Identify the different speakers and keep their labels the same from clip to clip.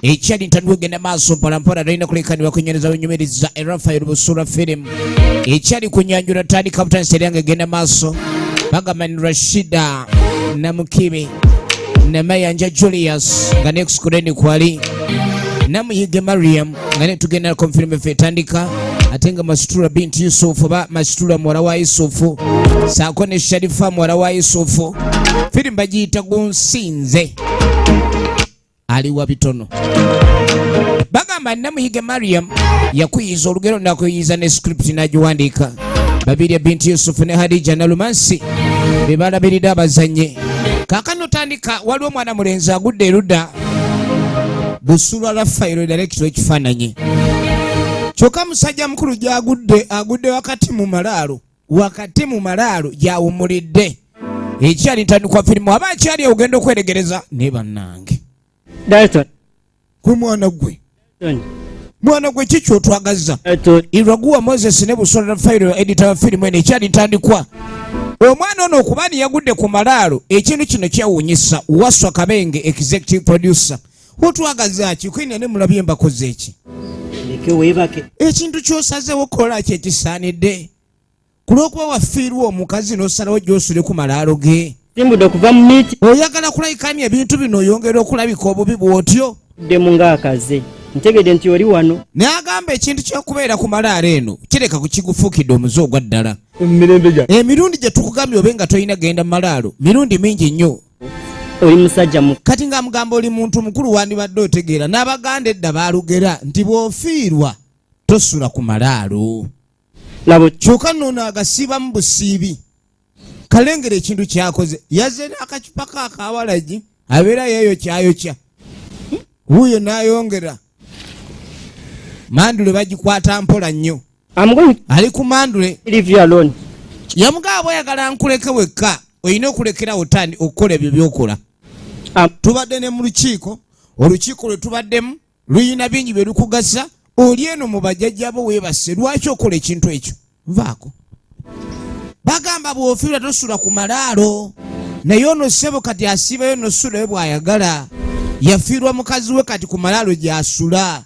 Speaker 1: Ekyali ntandika ogenda maaso mpolampola, talina kulekanirwa kunyereza wenyumiriza Erafael Busura firimu ekyali kunyanjula tandika butandisa era nga egenda maaso. Bagamba ni Rashida Namukimi Namayanja Julius nga ne kuskuleni kwali Namuyige Mariam nga ne tugenda ku firimu efe etandika, ate nga Masitura binti Yusufu oba Masitura muwala wa Yusufu saako ne Sharifa muwala wa Yusufu. Firimu bagiyita Gunsinze aliwa bitono. Bagamba Namuyige Mariam yakuyiza olugero nakuyiza ne script nagiwandiika. Babirye binti Yusufu ne Hadija Nalumansi be balabirira abazannyi. Kaakano tandika, waliwo omwana mulenzi agudde erudda Busulwa Rafairo director ekifaananyi, kyokka musajja mukulu gyagudde agudde wakati mu malaalo, wakati mu malaalo gyawumulidde. Ekyali ntandikwa firimu aba akyali ogenda okweregereza ne bannange.
Speaker 2: Dalton.
Speaker 1: Gwe mwana gwe.
Speaker 2: Dalton.
Speaker 1: Mwana gwe, kiki otwagazza?
Speaker 2: Dalton.
Speaker 1: Iraguwa Moses ne Busola Rafairo editor wa firimu eno. Ekyali ntandikwa, omwana ono okuba ni yagudde ku malaalo, ekintu kino kyewuunyisa Waswa Kabenge, executive producer. Otwagaza ki kwina ne mulabye mbakoze eki?
Speaker 2: Leke weebake.
Speaker 1: Ekintu kyosazewo kola kyekisaanidde ku lw'okuba wafiirwa omukazi n'osalawo gy'osule ku malaalo ge.
Speaker 2: Simbudde okuva mu miti.
Speaker 1: Oyagala kulabikamu ebintu bino, oyongera okulabika obubi bw'otyo.
Speaker 2: Ddemu ng'akaze. Ntegedde nti oli wano.
Speaker 1: N'agamba ekintu ky'okubeera ku malaalo eno kireka kukigufuukidde omuze ogwa ddala.
Speaker 3: Emirembe gya
Speaker 1: Emirundi gye tukugambye obe nga tolina genda mu malaalo mirundi mingi nnyo.
Speaker 2: Oli musajja mu
Speaker 1: Kati ng'amugamba oli muntu mukulu, wandibadde otegeera. N'Abaganda edda baalugera nti bw'ofiirwa tosula ku malaalo.
Speaker 2: Labo.
Speaker 1: Kyokka nno agasiibamu busiibi. Kalengera ekintu kyakoze, yazze n'akacupa ka akawalagi abeera yeeyo kyayokya wuuyo n'ayongera mandule bagikwata mpola nnyo.
Speaker 2: I'm going
Speaker 1: Ali ku mandule.
Speaker 2: to leave you alone.
Speaker 1: Yamugamba bweyagala nkuleke wekka, olina okulekerawo tandi okukola ebyo byokola. Tubadde ne mu lukiiko, olukiiko lwe tubaddemu luyina bingi bye lukugasa. Oli eno mu bajjajjabo weebase, lwaki okola ekintu ekyo? Nvaako. Bagamba bw'ofiirwa tosula ku malaalo, naye ono ssebo kati asiibayo nosulayo bw'ayagala. Yafiirwa mukazi we, kati ku malaalo gy'asula.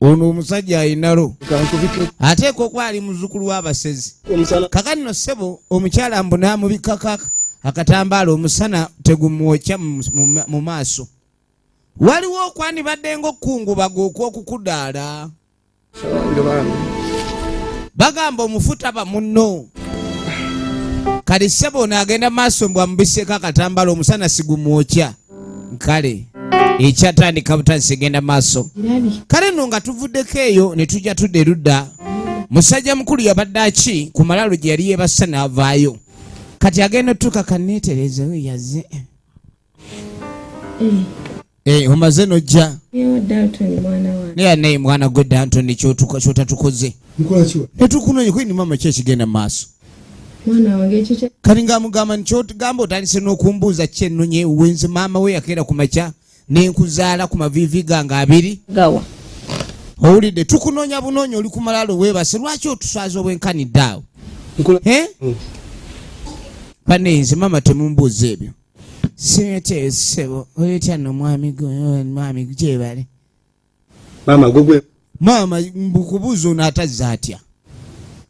Speaker 1: Ono omusajja ayinalo
Speaker 3: Kankubike.
Speaker 1: Ateekwa okuba ali muzzukulu w'abasezi.
Speaker 3: Omusana.
Speaker 1: Kakati no ssebo omukyala mbu n'amubikkako akatambaala omusana tegumwokya mu maaso. Waliwo okwandibadde ng'okukungubaga okw'okukudaala.
Speaker 3: Wange bambi.
Speaker 1: Bagamba omufu taba munno. Kati ssebo ono agenda maaso mbw amubiseeko akatambaala omusana sigumwokya. Kale ekyatandika butandisi egenda maaso. Kale nno nga tuvuddeko eyo ne tujja tudda erudda, musajja mukulu yabadde aki ku malaalo gye yali yeebassa n'avaayo. Kati agenda otuuka kaneeterezewo yaze. Eh, omaze nojja.
Speaker 4: Yewe Dalton mwana wange.
Speaker 1: Naye naye mwana gwe Danton, kyotatukoze.
Speaker 3: Nkola kiwa?
Speaker 1: Netukunonye kwini mama, ki ekigenda mu maaso?
Speaker 4: Mwana wange ekyo kya
Speaker 1: Kati ng'amugamba nti kyotugamba otandise n'okumbuuza ki ennonye wenze maama we yakeera ku makya nenkuzaala ku maviivi gange abiri.
Speaker 4: Gawa.
Speaker 1: Owulidde, tukunoonya bunoonya, oli ku malaalo weebase, lwaki otuswaza obwenkanidde awo?
Speaker 3: Nkola.
Speaker 1: Eh? Banenze maama, temumbuuza ebyo. Sinete ssebo, oyetya nno mwami mwami gyebale.
Speaker 3: Maama gwe.
Speaker 1: Maama mbukubuuza ono atazza atya?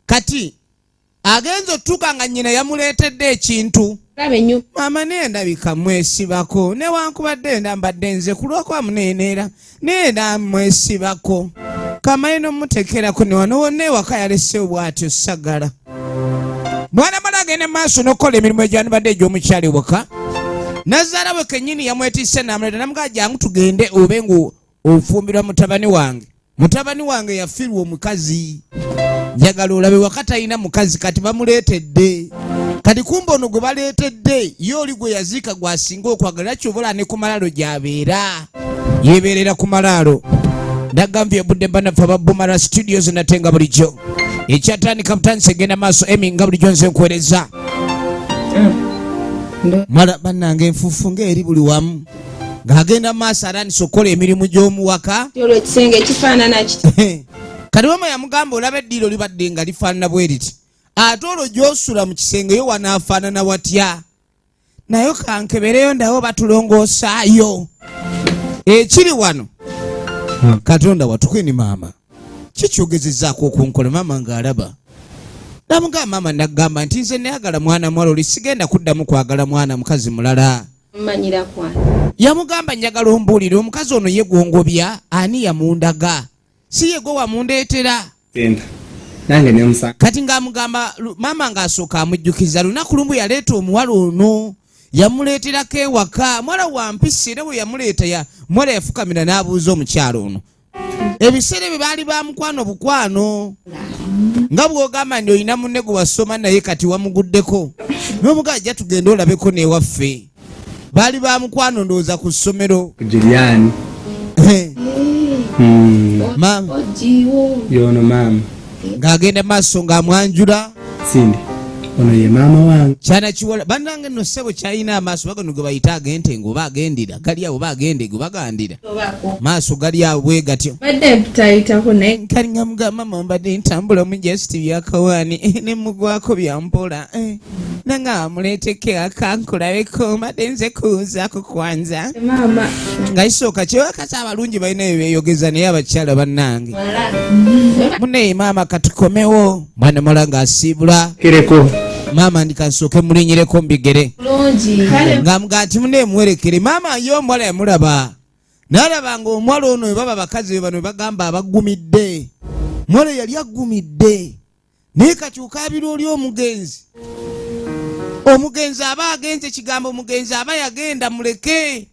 Speaker 1: Kati agenza otuuka nga nnyina yamuleetedde ekintu.
Speaker 4: Laba ennyumba.
Speaker 1: Maama naye ndabika mwesibako, newankubadde ndambadde nze ku lwokuba muneeneera, naye namwesibako kamale nomutekerako ne wano wonna ewaka yalesewo bw'atyo sagala. Mwana mala agenda maaso n'okukola emirimu egyandibadde egy'omukyali waka. Nazaala we kennyini yamwetisse n'amuleeta namugaa, jangu tugende obe ngu ofumbirwa mutabani wange. Mutabani wange yafiirwa omukazi, njagala olabe waka talina mukazi, kati bamuleetedde. Kati kumba ono gwe baleetedde ye oli gwe yaziika gwasinga okwagala, kyobola ne ku malaalo gy'abeera yebeerera ku malaalo. Ndagambye obudde banaffe aba Bumara Studios nate nga bulijjo ekyatandika butandisa egenda maaso. Emi nga bulijjo nze nkuweereza. Mala bannange, enfuufu ng'eri buli wamu. Ng'agenda maaso atandise okukola emirimu gy'omuwaka.
Speaker 4: Olwo ekisenge kifaanana kiti?
Speaker 1: Kati mama yamugamba olaba eddiiro libadde nga lifaanana bwe riti, ate olwo gy'osula mu kisenge yo wanaafaanana watya? Naye kankebereyo ndawo batulongoosaayo. Ekiri wano Katonda watukwini maama kikyogezezaako okunkola maama ng'alaba namugamba maama nagamba nti nze nayagala mwana muwala oli sigenda kuddamu kwagala mwana mukazi mulala. Yamugamba njagala ombuulire omukazi ono ye gwongobya ani yamundaga si ye gwe wamundeetera. Kati ng'amugamba maama ng'asooka amujjukiza lunaku lumu yaleeta omuwala ono yamuleeterako ewaka muwala wa mpisa era bwe yamuleeta muwala yafukamira n'abuuza omukyalo ono ebiseera ebyo baali ba mukwano bukwano nga bw'ogamba nti olina munne gwe wasoma naye kati wamuguddeko n'omuga ajja tugende olabeko n'ewaffe baali ba mukwano ndowooza ku ssomero.
Speaker 3: Julian.
Speaker 1: Maama
Speaker 3: Yono maama.
Speaker 1: Ng'agenda maaso ng'amwanjula.
Speaker 3: Cindy. Ono ye maama wange.
Speaker 1: Kyana kiwala bannange nno ssebo kyalina amaaso bagano ge bayita ag'entengo oba agendira gali awo oba agendege bagandira maaso gali awo bwe gatyo.
Speaker 4: Badde mpitayitako naye
Speaker 1: Kalinga mugamba mama mbadde ntambula mu just byakawaani ne mugwako bya mpola nanga amuleeteko akankulabeko mbadde nze kuuzaako kwanza
Speaker 4: maama
Speaker 1: nga kisooka kyewakasa abalungi balina ebyo beeyogeza naye abakyala bannange munaye maama katukomewo mwana muwala ng'asiibula.
Speaker 3: Kireko.
Speaker 1: Maama ndikansooke mulinyireko mbigere
Speaker 4: bulungi kale
Speaker 1: ng'amugaa nti munaye muwerekere maama ye omuwala yamulaba n'alaba nga omuwala ono bwe baba bakazi be bano bagamba abagumidde muwala yali agumidde naye kati okaabira oli omugenzi omugenzi aba agenze kigambo omugenzi aba yagenda muleke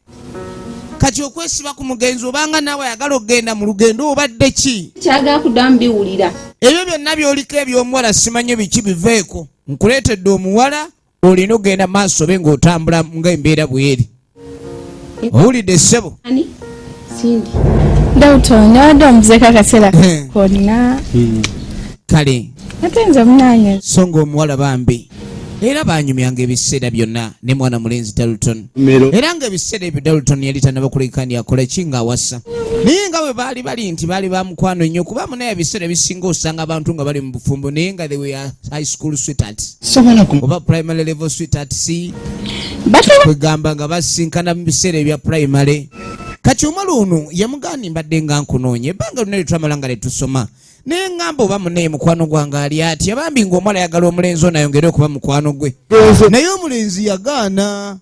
Speaker 1: kati okwesiba ku mugenzi obanga naawe ayagala okugenda mu lugendo obadde ki
Speaker 4: kyagala kuddamu biwulira
Speaker 1: ebyo byonna by'oliko eby'omuwala simanyi biki biveeko nkuleetedde omuwala olina okugenda maaso obe ng'otambula ng'embeera bweri owulidde ssebo.
Speaker 4: Ani Cindy.
Speaker 5: Dalton nabadde omuzeeko akaseera konna.
Speaker 1: Kale
Speaker 5: ate nze munange
Speaker 1: so ng'omuwala bambi era banyumyanga ebiseera byonna ne mwana mulenzi Dalton.
Speaker 3: Mero.
Speaker 1: Era ng'ebiseera ebyo Dalton yali tannaba kuleka ndi akola ki ng'awasa naye nga bwe baali bali nti baali ba mukwano nnyo kuba munaye ebiseera ebisinga osanga abantu nga bali mu bufumbo naye nga they were high school sweethearts
Speaker 3: Sobola ku
Speaker 1: oba primary level sweethearts
Speaker 5: batera
Speaker 1: kwegamba nga basinkana mu biseera ebya primary. Kati omuwala ono yamugamba mbadde nga nkunoonya ebbanga lyonna lye twamala nga letusoma naye ŋŋamba oba munaye mukwano gwange ali atya bambi ng'omuwala ayagala omulenzi ono ayongere okuba mukwano gwe naye omulenzi yagaana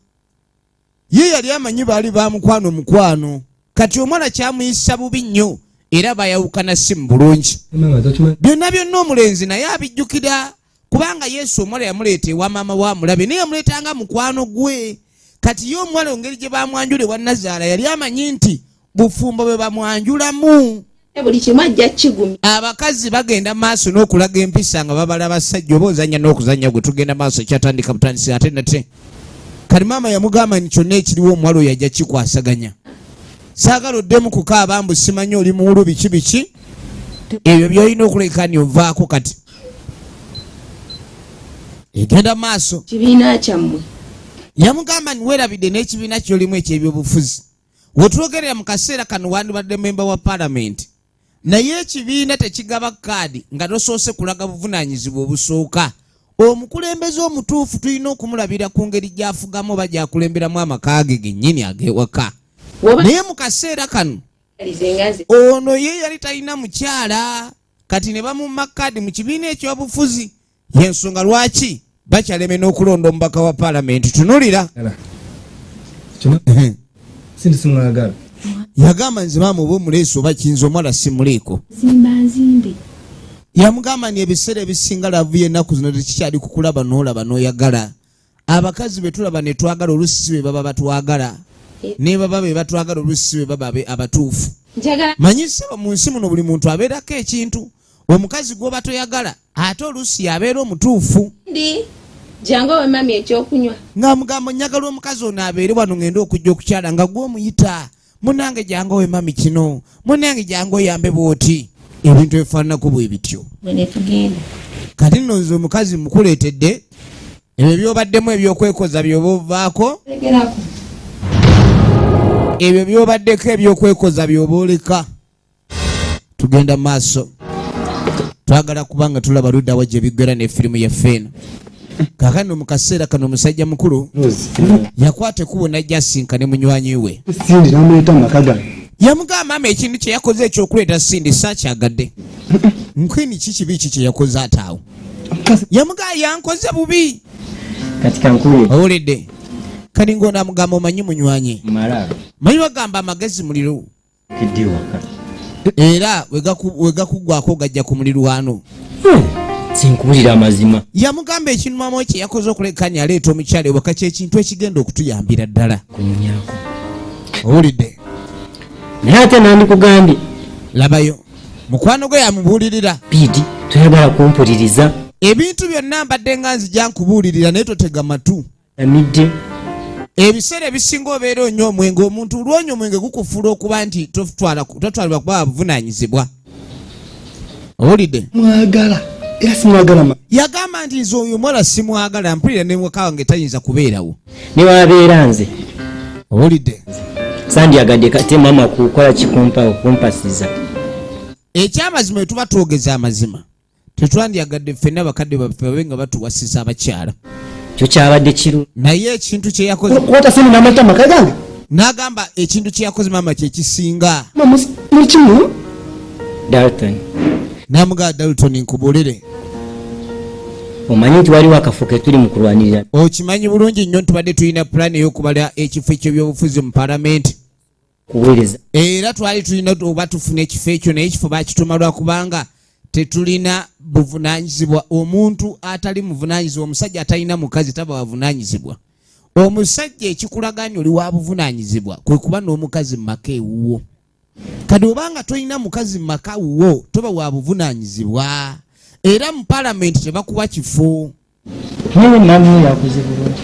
Speaker 1: ye yali amanyi baali ba mukwano mukwano kati omuwala kyamuyisa bubi nnyo era bayawukana si mu bulungi.
Speaker 3: Maama tokimanyi.
Speaker 1: Byonna byonna omulenzi naye abijjukira kubanga Yesu omuwala yamuleeta ewa maama wa mulabe naye yamuleetanga mukwano gwe kati ye omuwala engeri gye bamwanjula ewa Nazaala yali amanyi nti bufumbo bwe bamwanjulamu.
Speaker 4: Buli kimu ajja kigumya.
Speaker 1: Abakazi bagenda maaso n'okulaga empisa nga babala basajja oba ozannya n'okuzannya gwe tugenda maaso kyatandika butandisi ate nate kati maama yamugamba nti kyonna ekiriwo omuwala oyo ajja kikwasaganya saagala oddemu kukaaba mbu simanyi oli muwulu biki biki ebyo byolina okuleka ni ovaako kati egenda maaso.
Speaker 4: Kibiina kyammwe.
Speaker 1: Yamugamba ni weerabidde n'ekibiina ky'olimu eky'ebyobufuzi wetwogerera mu kaseera kano wandibadde memba wa paalamenti naye ekibiina tekigaba kaadi nga tosoose kulaga buvunaanyizibwa obusooka omukulembeze omutuufu tulina okumulabira ku ngeri gy'afugamu oba gy'akulemberamu amaka ge gennyini ag'ewaka.
Speaker 4: Woba
Speaker 1: Naye mu kaseera kano
Speaker 4: lize nze
Speaker 1: ono ye yali talina mukyala kati ne bamumma kaadi mu kibiina ekyobufuzi yensonga lwaki bakyaleme n'okulonda omubaka wa paalamenti tunulira.
Speaker 3: Yala. Kino Cindy simwagala.
Speaker 1: Yagamba nze maama oba omuleesi oba kiyinza omuwala simuliiko.
Speaker 4: Zimba nzimbe.
Speaker 1: Yamugamba ni ebiseera ebisinga love y'ennaku zino tekikyali kukulaba n'olaba n'oyagala abakazi be tulaba ne twagala oluusi si be baba batwagala ne baba be batwagala oluusi si be baba abatuufu.
Speaker 4: Njagala
Speaker 1: Manyi ssebo mu nsi muno buli muntu abeerako ekintu omukazi gw'oba toyagala ate oluusi yabeera omutuufu.
Speaker 4: Ndi jangu owe mami ekyokunywa.
Speaker 1: Nga mugamba njagala omukazi ono abeere wano ngende okujja okukyala nga gw'omuyita munange jangu owe mami kino munange jangu oyambe bw'oti ebintu ebifaananako bwe bityo.
Speaker 4: Bwe ne tugenda.
Speaker 1: Kati nno nze omukazi mukuleetedde ebyo byobaddemu ebyokwekoza byoba ovaako
Speaker 4: Legerako.
Speaker 1: Ebyo byobaddeko ebyokwekoza byoba oleka tugenda maaso twagala kubanga tulaba luddawa gye biggwera ne firimu yaffe eno. Kakano mu kaseera kano omusajja mukulu yakwata ekkubo n'ajja asinkane munywanyi we.
Speaker 3: Cindy namuleeta mu maka gange.
Speaker 1: Yamugamba, maama, ekintu kye yakoze ekyokuleeta Cindy saakyagadde. Nkwini ki kibi ki kye yakoze ate awo?
Speaker 3: Omukazi
Speaker 1: Yamugamba yankoze bubi.
Speaker 2: Kati kankuwulire.
Speaker 1: Owulidde? Kati ng'onaamugamba, omanyi munywanyi,
Speaker 2: Malaalo.
Speaker 1: manyi bagamba amagezi muliro.
Speaker 2: Kiddi waka.
Speaker 1: Era wegakuggwako gajja ku mulirwano.
Speaker 2: Sinkuwulira amazima.
Speaker 1: Yamugamba ekintu maama we kye yakoze okulekanya aleeta omukyala ewaka kyekintu ekigenda okutuyambira ddala.
Speaker 2: Kunyumyako.
Speaker 1: Owulidde?
Speaker 2: Naye ate nandikugambye.
Speaker 1: Labayo mukwano gwe yamubuulirira.
Speaker 2: Piidi toyagala kumpuliriza.
Speaker 1: Ebintu byonna mbadde nga nzija nkubuulirira, naye totega matu.
Speaker 2: Amidde.
Speaker 1: Ebiseera ebisinga obeera onywa omwenge. Omuntu lwonya omwenge gukufuula okuba nti totwalibwa kuba buvunaanyizibwa. Owulidde?
Speaker 3: Mwagala era simwagala ma.
Speaker 1: Yagamba nti nze oyo omuwala simwagala, mpulira ne waka wange tayinza kubeerawo.
Speaker 2: Ne wabeera nze.
Speaker 1: Owulidde?
Speaker 2: Sandyagadde kate maama kukola kikumpa okumpasiza.
Speaker 1: Ekyamazima, bwe tuba twogeza amazima, tetwandyagadde ffenna bakadde baffe babe nga batuwasiza abakyala.
Speaker 2: Kyo kyabadde kiru.
Speaker 1: Naye ekintu kye yakoze
Speaker 3: Kukwata Cindy namuleeta mu maka gange.
Speaker 1: N'agamba ekintu kye yakoze maama kyekisinga.
Speaker 3: Muli kimu.
Speaker 2: Dalton.
Speaker 1: N'amugamba, Dalton, nkubuulire.
Speaker 2: Omanyi nti waliwo akafo ke tuli mu kulwanirira.
Speaker 1: Okimanyi bulungi nnyo tubadde tulina pulaani ey'okubala ekifo eky'ebyobufuzi mu palamenti.
Speaker 2: Kuweereza.
Speaker 1: Era twali tulina oba tufuna ekifo ekyo, naye ekifo bakituma lwakubanga tetulina buvunaanyizibwa. Omuntu atali muvunaanyizibwa, omusajja atalina mukazi taba wavunaanyizibwa. Omusajja ekikulaganya oli wa buvunaanyizibwa kwe kuba n'omukazi mu maka ewuwo. Kati obanga tolina mukazi mu maka wuwo, toba wa buvunaanyizibwa, era mu palamenti tebakuwa kifo.
Speaker 2: Naye maama oyo yakoze bulungi.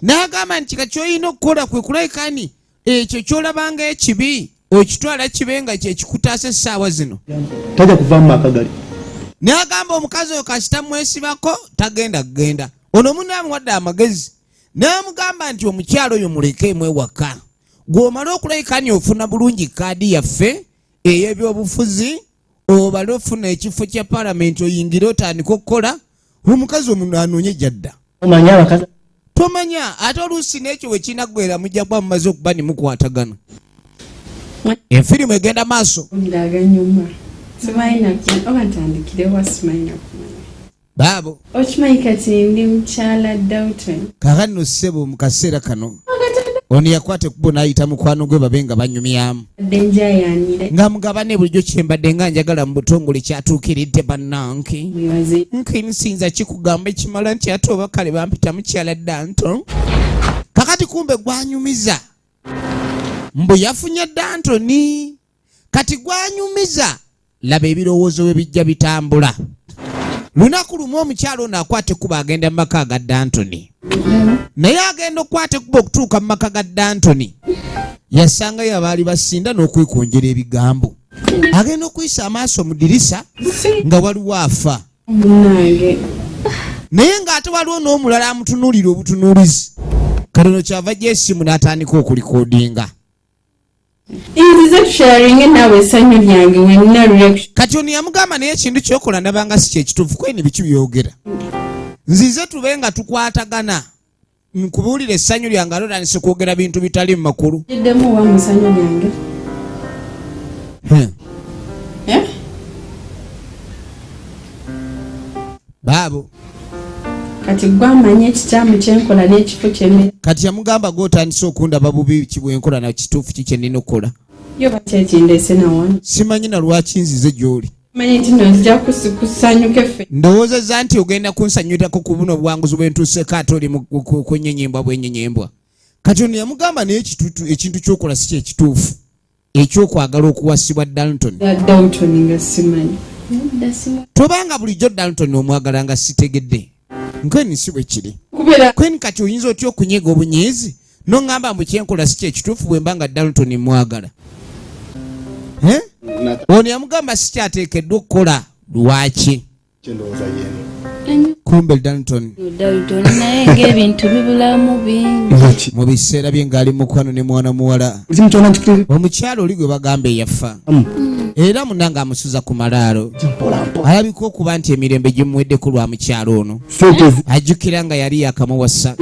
Speaker 1: N'agamba nti kika kyolina okukola kwe kulabikani ekyo kyolabanga ekibi okitwala kibe nga kyekikutaasa essaawa zino.
Speaker 3: Tajja kuva mu maka gali.
Speaker 1: N'agamba omukazi oyo kasita mwesibako tagenda kugenda. Ono munaamuwadde amagezi n'amugamba nti omukyalo oyo muleke ewaka, gw'omala okulabikani ofuna bulungi kaadi yaffe ey'ebyobufuzi, obale ofuna ekifo kya palamenti, oyingire otandike okukola, omukazi omuno anoonye gyadda.
Speaker 2: Omanyi abakazi.
Speaker 1: Tomanya ate oluusi n'ekyo we kinaggwera mujja kuba mumaze okuba ne mukwatagana. Efirimu egenda maaso.
Speaker 5: Ndaganyuma simanyi naku oba ntandikirewa, simanyi nakumanya.
Speaker 1: Baabo.
Speaker 5: Okimanyi kati ndi mukyala Dalton.
Speaker 1: Kakati no ssebo, mu kaseera kano ono yakwata ekkubo n'ayita mukwano gwe babe nga banyumyamu.
Speaker 5: Adde njayanire.
Speaker 1: Nga mugabane bulijjo kyembadde nga njagala mu butongole kyatuukiridde, bannange.
Speaker 5: Mwebaze.
Speaker 1: Nkinsinza kikugamba ekimala nti ate oba kale bampita mukyala Danton. Kakati kumbe gwanyumiza mbu yafunye Dantoni. Kati gwanyumiza, laba ebirowoozo bwe bijja bitambula. Lunaku lumu omukyalo ono akwata ekkubo agenda mu maka ga Dantoni, naye agenda okukwata ekkubo okutuuka mu maka ga Dantoni yasangayo abaali basinda n'okwekonjera ebigambo. Agenda okuyisa amaaso mu dirisa nga waliwo afa.
Speaker 5: Munange.
Speaker 1: Naye ng'ate waliwo n'omulala amutunuulira obutunuulizi. Katono kyava gya essimu n'atandika okulikodinga.
Speaker 5: Nzize tusharinge naawe essanyu lyange wenna reaction.
Speaker 1: Kati ono yamugamba, naye ekintu kyokola ndabanga si kyekituufu. Kweni biki byogera? Nzize tube nga tukwatagana, nkubuulira essanyu lyange, ate otandise kwogera bintu bitali mu makulu.
Speaker 5: Kiddemu oba mu ssanyu lyange. Eh?
Speaker 1: Baabo.
Speaker 5: Kati gwe amanyi ekikyamu kyenkola n'ekifo kyembeera.
Speaker 1: Kati yamugamba, gwotandise okundaba bubi ki bwenkola na kituufu ki kyenina okukola?
Speaker 5: Yo bakyekindeese nawano.
Speaker 1: Simanyi na lwaki nzize gy'oli.
Speaker 5: Manyi nti no nzija kusanyuka effe.
Speaker 1: Ndowoozezza nti ogenda kunsanyulirako ku buno obuwanguzi bwentuuseeko, ate oli mu kunyenyimbwa bwenyenyimbwa. Kati ono yamugamba, naye ekintu kyokola si kyekituufu ekyokwagala okuwasibwa Dalton.
Speaker 5: Dalton nga simanyi.
Speaker 4: Nedda, simu.
Speaker 1: Tobanga bulijjo Dalton omwagala nga sitegedde nkweni si bwe kiri.
Speaker 5: Kubeera.
Speaker 1: Kweni kati oyinza otya okunyega obunyiizi noŋŋamba mbu kyenkola si kyekituufu bwe mba nga Dalton mwagala? Eh? Ono yamugamba si kyateekeddwa okukola, lwaki?
Speaker 3: Kyendowooza yeeno.
Speaker 1: Kumbe Dalton.
Speaker 4: Dalton, naye ng'ebintu bibulamu bingi.
Speaker 1: Mu biseera bye ng'ali mukwano ne mwana muwala.
Speaker 3: Buli kimu kyona nkikiriza.
Speaker 1: Omukyalo oli gwe bagamba eyafa. Era munange amusuza ku malaalo, alabika okuba nti emirembe gimuweddeko lwa mukyalo ono. Ajjukira nga yali yakamuwasa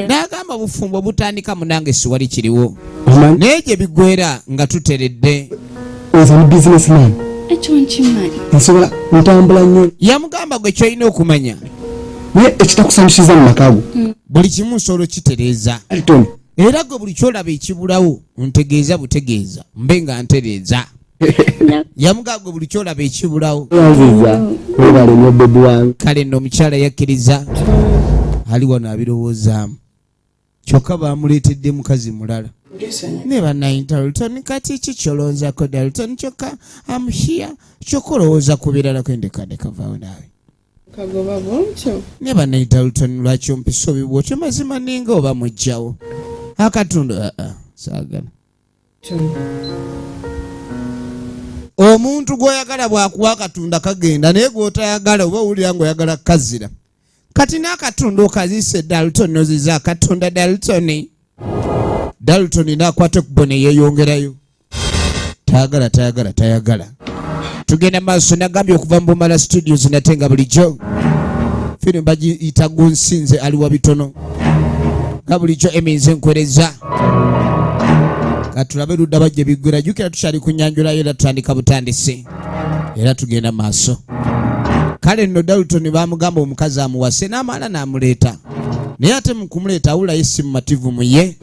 Speaker 1: n'agamba obufumbo butandika munange siwali kiriwo, naye gye bigwera nga tuteredde.
Speaker 4: Ekyo nkimanyi.
Speaker 3: Nsobola ntambula nnyo.
Speaker 1: Yamugamba gwe kyolina okumanya
Speaker 3: naye ekitakusanyusiza mu maka go
Speaker 1: buli kimu nsobola okitereeza, era gwe buli kyolaba ekibulawo ntegeeza butegeeza mbe nga ntereeza. Yamugamba gwe buli kyolaba ekibulawo.
Speaker 3: Webale nnyo baby wange.
Speaker 1: Kale nno omukyala yakkiriza, ali wano abirowoozaamu, kyokka bamuleetedde mukazi mulala ne banayi Dalton. Kati ki kyolowoozaako Dalton? Kyokka am here, kyokka olowooza ku birala. Kwendekandekavaawo naawe.
Speaker 5: Kagoba bwotyo.
Speaker 1: Ne banayi Dalton, lwaki ompisa obi bwotyo? Mazima ninga oba mugjawo akatundu. Aa, saagala. Omuntu gw'oyagala bw'akuwa akatunda kagenda, naye gw'otayagala oba owulira ng'oyagala kukazira. Kati n'akatundu okazise Dalton, noziza akatunda Dalton. Dalton n'akwata ekkubo ne yeeyongerayo. Tayagala, tayagala, tayagala. Tugenda maaso. Nagambye okuva mu Bumala Studios, nate nga bulijjo firimu bagiyita Gunsinze aliwa bitono, nga bulijjo eminze nkwereza. Katulabe ludda bajja biggwera. Jjukira tukyali ku nyanjulayo, era tutandika butandisi, era tugenda maaso. Kale nno Dalton bamugamba omukazi amuwase, n'amala n'amuleeta, naye ate mu kumuleeta awulayo si mumativu mu ye,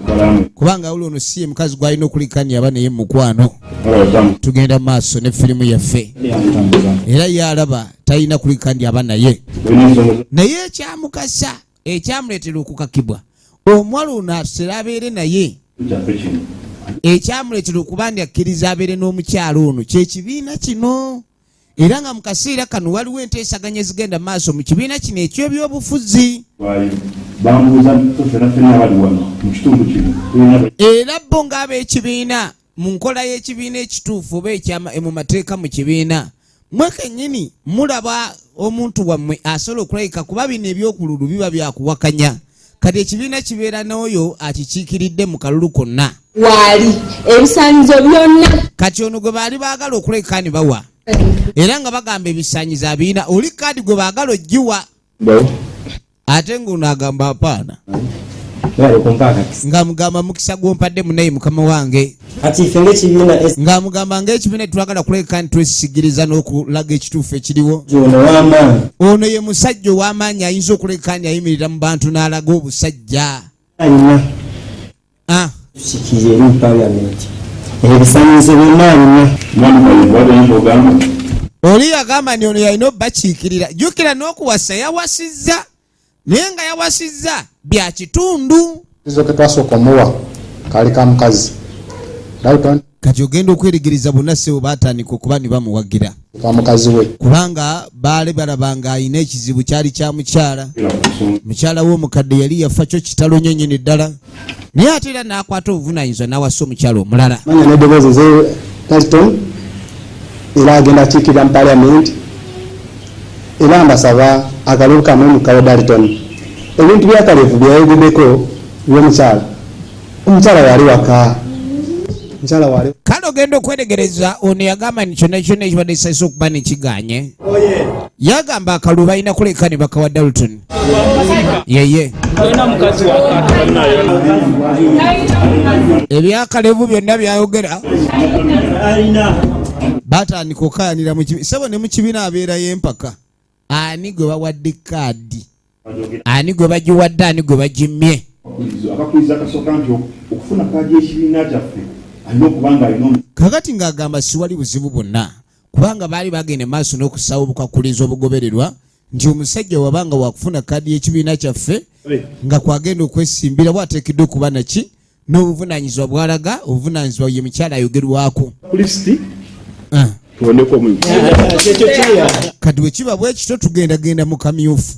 Speaker 1: kubanga awula ono si ye mukazi gw'alina okulikani aba naye mukwano. Tugenda maaso ne firimu yaffe, era ye alaba talina kulikandi aba naye, naye ekyamukasa, ekyamuleetera okukakibwa omuwala ono asera abeere naye, ekyamuleetera okuba ndi akkiriza abeere n'omukyalo ono, kyekibiina kino. Era nga mu kaseera kano waliwo enteesaganya ezigenda maaso mu kibiina kino eky'ebyobufuzi.
Speaker 6: Bambuuza ffena ffena abali wano mu kitundu kino tulina
Speaker 1: Era bo ng'ab'ekibiina, mu nkola y'ekibiina ekituufu oba ekyama mu mateeka mu kibiina, mwe kennyini mulaba omuntu wammwe asobola okulabika, kuba bino ebyokululu biba byakuwakanya. Kati ekibiina kibeera n'oyo akikiikiridde mu kalulu konna.
Speaker 5: Waali ebisaanyizo byonna.
Speaker 1: Kati ono gwe baali baagala okuleka ne bawa, era nga bagamba ebisaanyizo abiina, oli kaadi gwe baagala ogiwa, ate ng'ono agamba apaana.
Speaker 2: Webale kumpa akakisa.
Speaker 1: Nga mugamba mukisa gwompadde munaye mukama wange.
Speaker 2: Kati ffe ng'ekibiina
Speaker 1: Ng'amugamba ng'ekibiina tetwagala kuleka nti twesigiriza n'okulaga ekituufu ekiriwo.
Speaker 2: Ono w'amaanyi.
Speaker 1: Ono ye musajja ow'amaanyi, ayinza okuleka nti ayimirira mu bantu n'alaga obusajja.
Speaker 2: Alina
Speaker 1: Ah,
Speaker 2: tukiikirira eri mu paalamenti, ebisaanyizo byonna alina.
Speaker 6: Mwami Kayemba, wabadde ogamba
Speaker 1: Oli yagamba nti ono yalina obbakiikirira. Jjukira n'okuwasa yawasizza, naye nga yawasizza bya kitundu.
Speaker 7: Kizo ke twasooka omuwa kaali ka mukazi Dalton.
Speaker 1: Kati ogenda okweregereza, bonna ssebo baatandika okuba ne bamuwagira.
Speaker 7: Ka mukazi we.
Speaker 1: Kubanga baali balaba nga alina ekizibu kyali kya mukyala, mukyala we omukadde yali yafa, kyo kitalo nnyo nnyini ddala, naye ate era n'akwata obuvunaanyizibwa n'awasa omukyala omulala.
Speaker 7: Manya n'eddoboozi ze Dalton, era agenda akiikirira mu parliament, era mbasaba akalulu kamwe mukawe Dalton. Ebintu byakalevu byeyayogeddeko by'omukyala, omukyala waali waka, omukyala waali.
Speaker 1: Kale ogenda okweregereza, ono yagamba nti kyonna kyonna ekibadde kisanyusa okuba nekiganye, yagamba akalulu balina kuleka ne bakawa Dalton yeye. Ebyakalevu byonna byayogera, batandika okukayanira mu kibiina. Sebo, ne mu kibiina abeerayo empaka, ani gwe bawadde kaadi, ani gwe bagiwadde, ani gwe bagimmye.
Speaker 6: Akakulizo akasooka nti okufuna kaadi y'ekibiina kyaffe alina okuba nga alina
Speaker 1: Kakati ng'agamba siwali buzibu bwonna, kubanga baali bagenda maaso n'okusaawa obukakulizo obugobererwa nti omusajja wabanga wakufuna kaadi y'ekibiina kyaffe nga kwagenda okwesimbira, bwateekeddwa okuba naki n'obuvunaanyizibwa bwalaga obuvunaanyizibwa. Ye mukyala ayogerwako.
Speaker 6: Lisiti.
Speaker 1: Ah.
Speaker 6: Tuboneko omuyizi.
Speaker 1: Kati bwe kiba bwe kityo, tugendagenda mu kamyufu,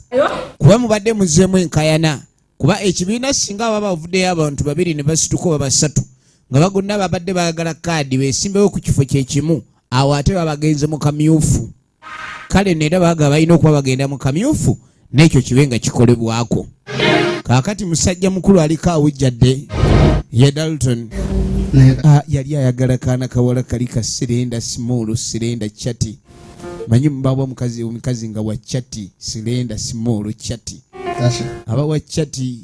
Speaker 1: kuba mubadde muzeemu enkayana, kuba ekibiina singa baba bavuddeyo abantu babiri ne basituka oba basatu nga bagonna babadde baagala kaadi beesimbewo ku kifo kyekimu, awo ate babagenze mu kamyufu. Kale neera baagala balina okuba bagenda mu kamyufu, n'ekyo kibe nga kikolebwako. Kaakati musajja mukulu aliko awujjadde ye Dalton. Ah, yali ayagala kaana kawala kali ka slender, small, slender, chati. Manyi mubawa omukazi, omukazi nga wa chati, slender, small, chati, aba wa chati,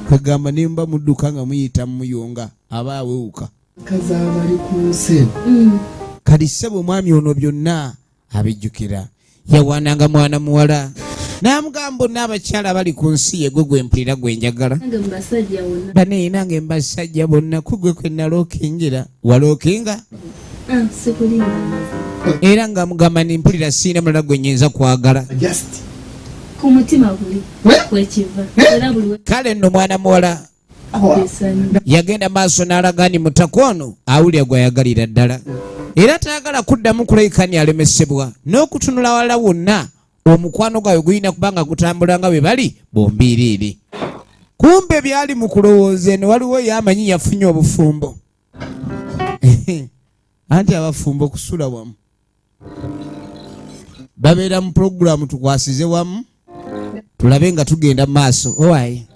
Speaker 1: kwegamba nemba mudduka nga muyita muyonga aba awewuka.
Speaker 3: Kazi abali ku nsi.
Speaker 1: Kati ssebo omwami ono byonna abijjukira, yawaananga mwana muwala n'amugamba bonna abakyala bali ku nsi yegwe gwe mpulira gwe njagala.
Speaker 4: Nange mu basajja wonna.
Speaker 1: Bane nange mbasajja bonna kugwe kwe nalookingira walookinga.
Speaker 4: Ah, sikulimba mazima.
Speaker 1: Era nga mugamba ni mpulira siina mulala gwe nyinza kwagala.
Speaker 3: Just
Speaker 4: Ku mutima guli kwekiva era buli
Speaker 1: Kale nno mwana muwala
Speaker 4: wesanyu.
Speaker 1: yagenda maaso n'alaga ni mutaka ono awulira gwayagalira ddala era tayagala kuddamu kulayikani alemesebwa n'okutunula wala wonna, omukwano gwabwe gulina kubanga gutambula nga bwe bali bombiiriiri. Kumbe byali mu kulowooza eno waliwo yamanyi yafunye obufumbo, anti abafumbo okusula wamu babeera mu pulogulaamu tukwasize wamu tulabe nga tugenda mu maaso. Owaye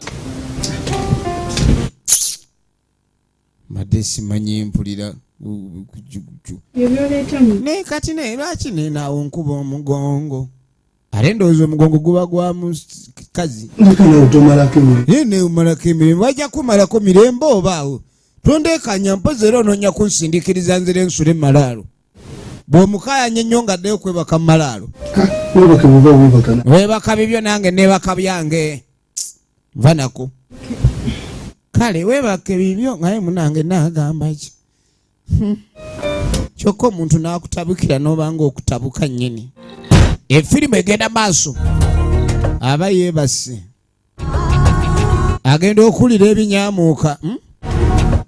Speaker 1: mbadde simanyi mpulira naye kati naye lwaki nenaawo nkuba omugongo, ate ndowooza omugongo guba gwa mukazi.
Speaker 3: Tomalako emirimu.
Speaker 1: Naye neumalako emirimu, wajja kumalako mirembe obaawo tondekanya mpozi era onoonya kunsindikiriza nzira ensula emalaalo bw'omukayanya ennyo nga addeyo kwebaka mu malaalo.
Speaker 3: Webake buba webaka.
Speaker 1: Webaka bibyo nange nebaka byange, nva nako. Kale webaka bibyo ngaye munange nagamba ki? Kyokka omuntu n'akutabukira n'obanga okutabuka nnyini. Efirimu egenda maaso, aba yeebase agenda okuwulira ebinyamuuka,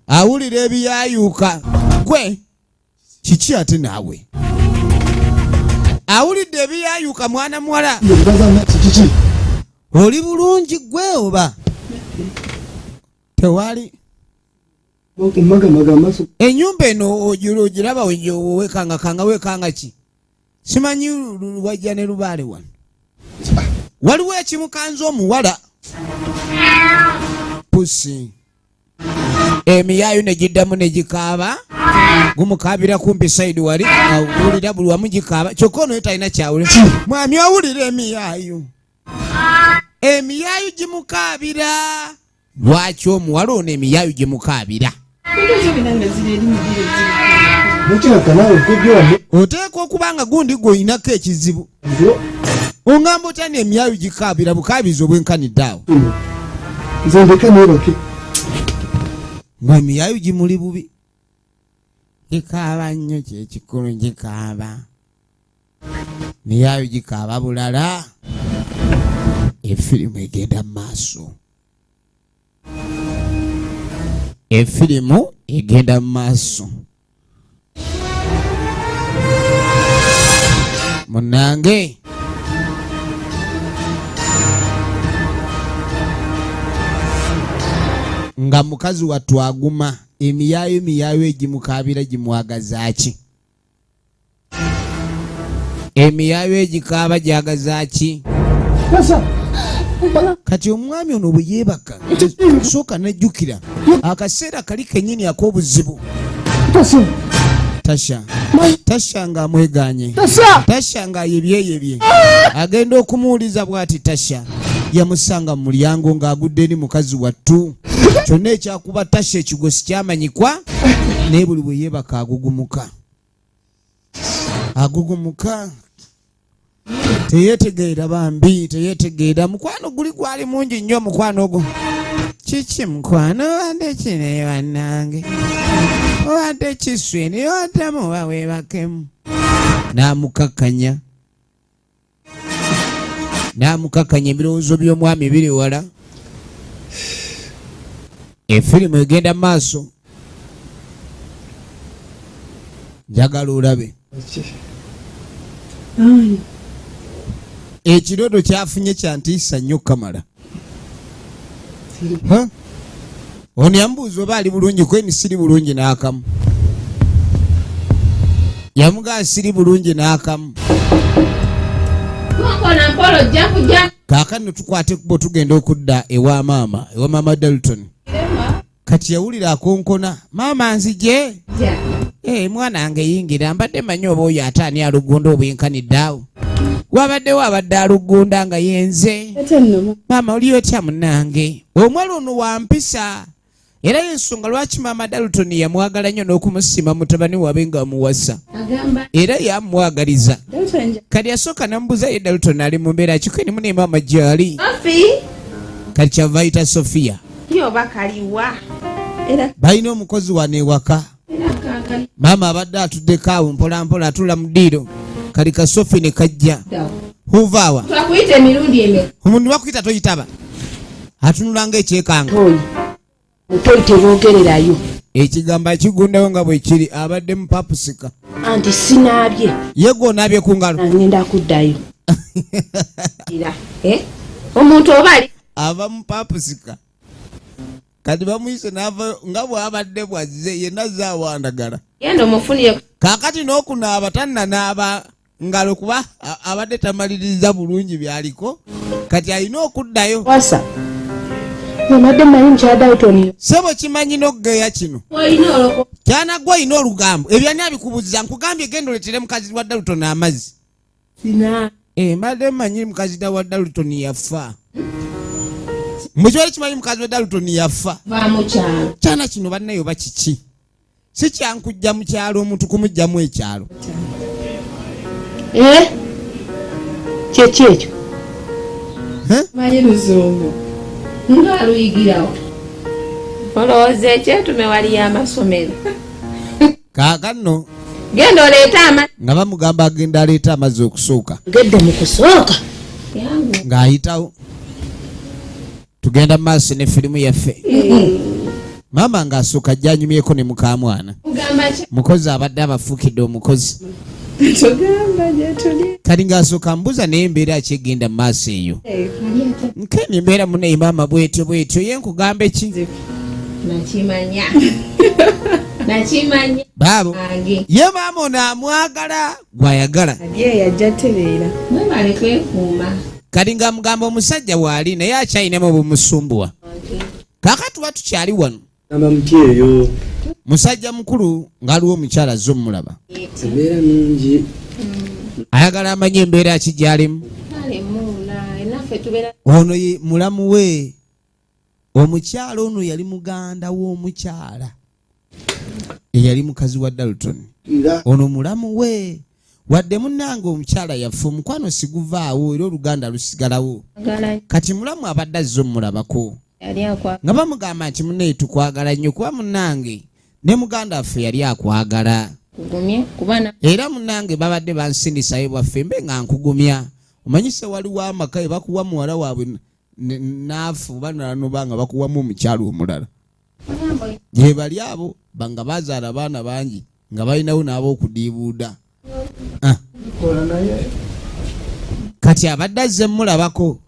Speaker 1: Awulira ebiyayuuka. Gwe kiki ate naawe awulidde ebiyayuuka? Mwana muwala,
Speaker 3: Kiki?
Speaker 1: oli bulungi gwe oba tewali?
Speaker 3: Magamaga amaaso.
Speaker 1: Ennyumba eno ogiraba wekangakanga wekanga ki simanyi wajja ne lubaale wano waliwo ekimukanza omuwala pusi emiyaayo ne giddamu ne gikaaba, gumukaabira kumpi side wali awulira buli wamu gikaaba, kyokka ono ye talina kyawulira. Mwami owulira emiyaayo, emiyaayo gimukaabira. Lwaki omuwala ono emiyaayo gimukaabira?
Speaker 3: Mukiraka naawe kojja.
Speaker 1: Oteekwa okuba nga gundi gweoyinako ekizibu. Oŋŋamba otya ni emiyaayo gikaabira bukaabizi obwenkanidde awo?
Speaker 3: Nze ndeka nebake.
Speaker 1: Nga emiyaayo gimuli bubi, gikaaba nnyo, kyekikulu gikaaba, miyaayo gikaaba bulala. Efirimu egenda mu maaso, efirimu egenda mu maaso munange. Nga mukazi wattu aguma emiyaayo, emiyaayo egimukaabira gimwagazaaki? Emiyaayo egikaaba gyagazaaki? Kati omwami ono bwe yeebaka sooka najjukira akaseera kali kennyini ak'obuzibu. Tasha, Tasha ng'amweganye, Tasha ng'ayebyeyebye agenda okumuwuliza bw'ati. Tasha yamusanga mu mulyango ng'agudde eri mukazi wattu. Kyonna ekyakuba Tasha ekigosi kyamanyikwa, naye buli bwe yeebaka agugumuka, agugumuka, teyeetegeera bambi, teyeetegeera. Mukwano guli gwali mungi nnyo, mukwano ogwo kiki? Mukwano obadde kinaye bannange, obadde kiswini oddamu oba weebakemu. N'amukakkanya, n'amukakkanya. Ebirowoozo by'omwami biri wala. Efirimu egenda mu maaso, njagala olabe. Ekirooto kyafunye kyantiisa nnyo kamala. Ha? Ono yamubuuza oba ali bulungi, kweni siri bulungi n'akamu. Yamugaa siri bulungi n'akamu.
Speaker 5: Mpola mpola ojja kujja.
Speaker 1: Kaakano tukwate ekkubo tugenda okudda ewa maama, ewa maama Dalton. Kati Kati yawulira akonkona, maama nzije. Eh, mwana wange yingira, mbadde manyi oba oyo ate ani alugunda obwenkanidde awo. Wabaddewo abadde alugunda nga yenze. Maama oli otya munnange? Omuwala ono wa mpisa era y'ensonga lwaki maama Dalton yamwagala nnyo n'okumusiima mutabani wabe nga amuwasa era yamwagaliza. Kati yasooka namubuuza ye Dalton ali mu mbeera ki kweni mune maama gyali. Kati kyava ayita Sofiya. Balina omukozi wano ewaka. Maama abadde atuddeko awo mpolampola atula mu ddiiro. Kali ka Sofi ne kajja. Huvaawa. Omuntu bakuyita toyitaba. Atunula ng'ekyekanga.
Speaker 8: Mutoyi teboogererayo.
Speaker 1: Ekigambo akigundawo nga bwe kiri abadde mupapusika.
Speaker 8: Anti sinaabye.
Speaker 1: Ye gwe onaabye ku ngalo.
Speaker 8: Ngenda kuddayo. Eh? Omuntu oba ali
Speaker 1: ava mupapusika. Kati bamuyise n'ava nga bw'abadde bw'azze yenna azze awandagala.
Speaker 5: Genda omufunire.
Speaker 1: Kaakati n'okunaaba tannanaaba ngalo kuba abadde tamaliriza bulungi byaliko kati alina okuddayo.
Speaker 8: Wasa. Nabadde mmanyi mukyala Dalton.
Speaker 1: Ssebo kimanyi n'okugeya kino. Kyana gwe olina olugambo. Ebyo ani abikubuuziza? Nkugambye genda oleetere mukazi wa Dalton amazzi.
Speaker 8: Sina.
Speaker 1: Eh, mbadde mmanyi mukazi wa Dalton yafa. Mukyali kimanyi mukazi wa Dalton yafa.
Speaker 5: Va mu kyalo.
Speaker 1: Kyana kino bannaye oba kiki? Si kyankujja mu kyalo omuntu kumugyamu ekyalo.
Speaker 8: Eh? Kyeki ekyo?
Speaker 5: Manyi luzungu. Nga aluyigirawo. Olowooza ekyetume waliyo amasomero.
Speaker 1: Kaakano.
Speaker 5: Genda oleete amazzi.
Speaker 1: Nga bamugamba agenda aleete amazzi okusooka.
Speaker 8: Ngedde mu kusooka.
Speaker 1: Ng'ayitawo. Tugenda mu maaso ne firimu yaffe. Maama ng'asooka ajja anyumyeko ne mukaamwana. Mukozi abadde abafuukidde omukozi. Kati ng'asooka mbuuza naye embeera ki egenda mu maaso eyo. Nkeni embeera munaye maama bwetyo bwetyo ye nkugambe ki?
Speaker 5: Nakimanya. Nakimanya.
Speaker 1: Baabo. Ye maama ono amwagala gw'ayagala.
Speaker 5: Mwebale kwekuuma.
Speaker 1: Kati ng'amugamba omusajja waali naye akyalinamu obumusumbuwa. Kaakati tuba tukyali wano.
Speaker 3: Gamba muti eyo.
Speaker 1: Musajja mukulu ng'aliwo omukyala azze omulaba.
Speaker 3: Embeera nnungi.
Speaker 1: Ayagala amanye embeera ki gy'alimu. Ono ye mulamu we. Omukyala ono yali muganda w'omukyala eyali mukazi wa Dalton. Ono mulamu we. Wadde munnange omukyala yafa omukwano siguvaawo era oluganda lusigalawo. Kati mulamu abadde azze omulabako. Nga bamugamba nti munnaye tukwagala nnyo kuba munnange ne muganda waffe yali akwagala. Era munnange babadde bansindisayo bwaffe mbe nga nkugumya. Omanyi se waliwo amaka e bakuwa muwala waabwe naafu oba nanoba nga bakuwamu omukyala omulala. Gye bali abo nga bazaala abaana bangi nga balinawo n'ab'okudiibuuda. Kati abadde azze mmulabako.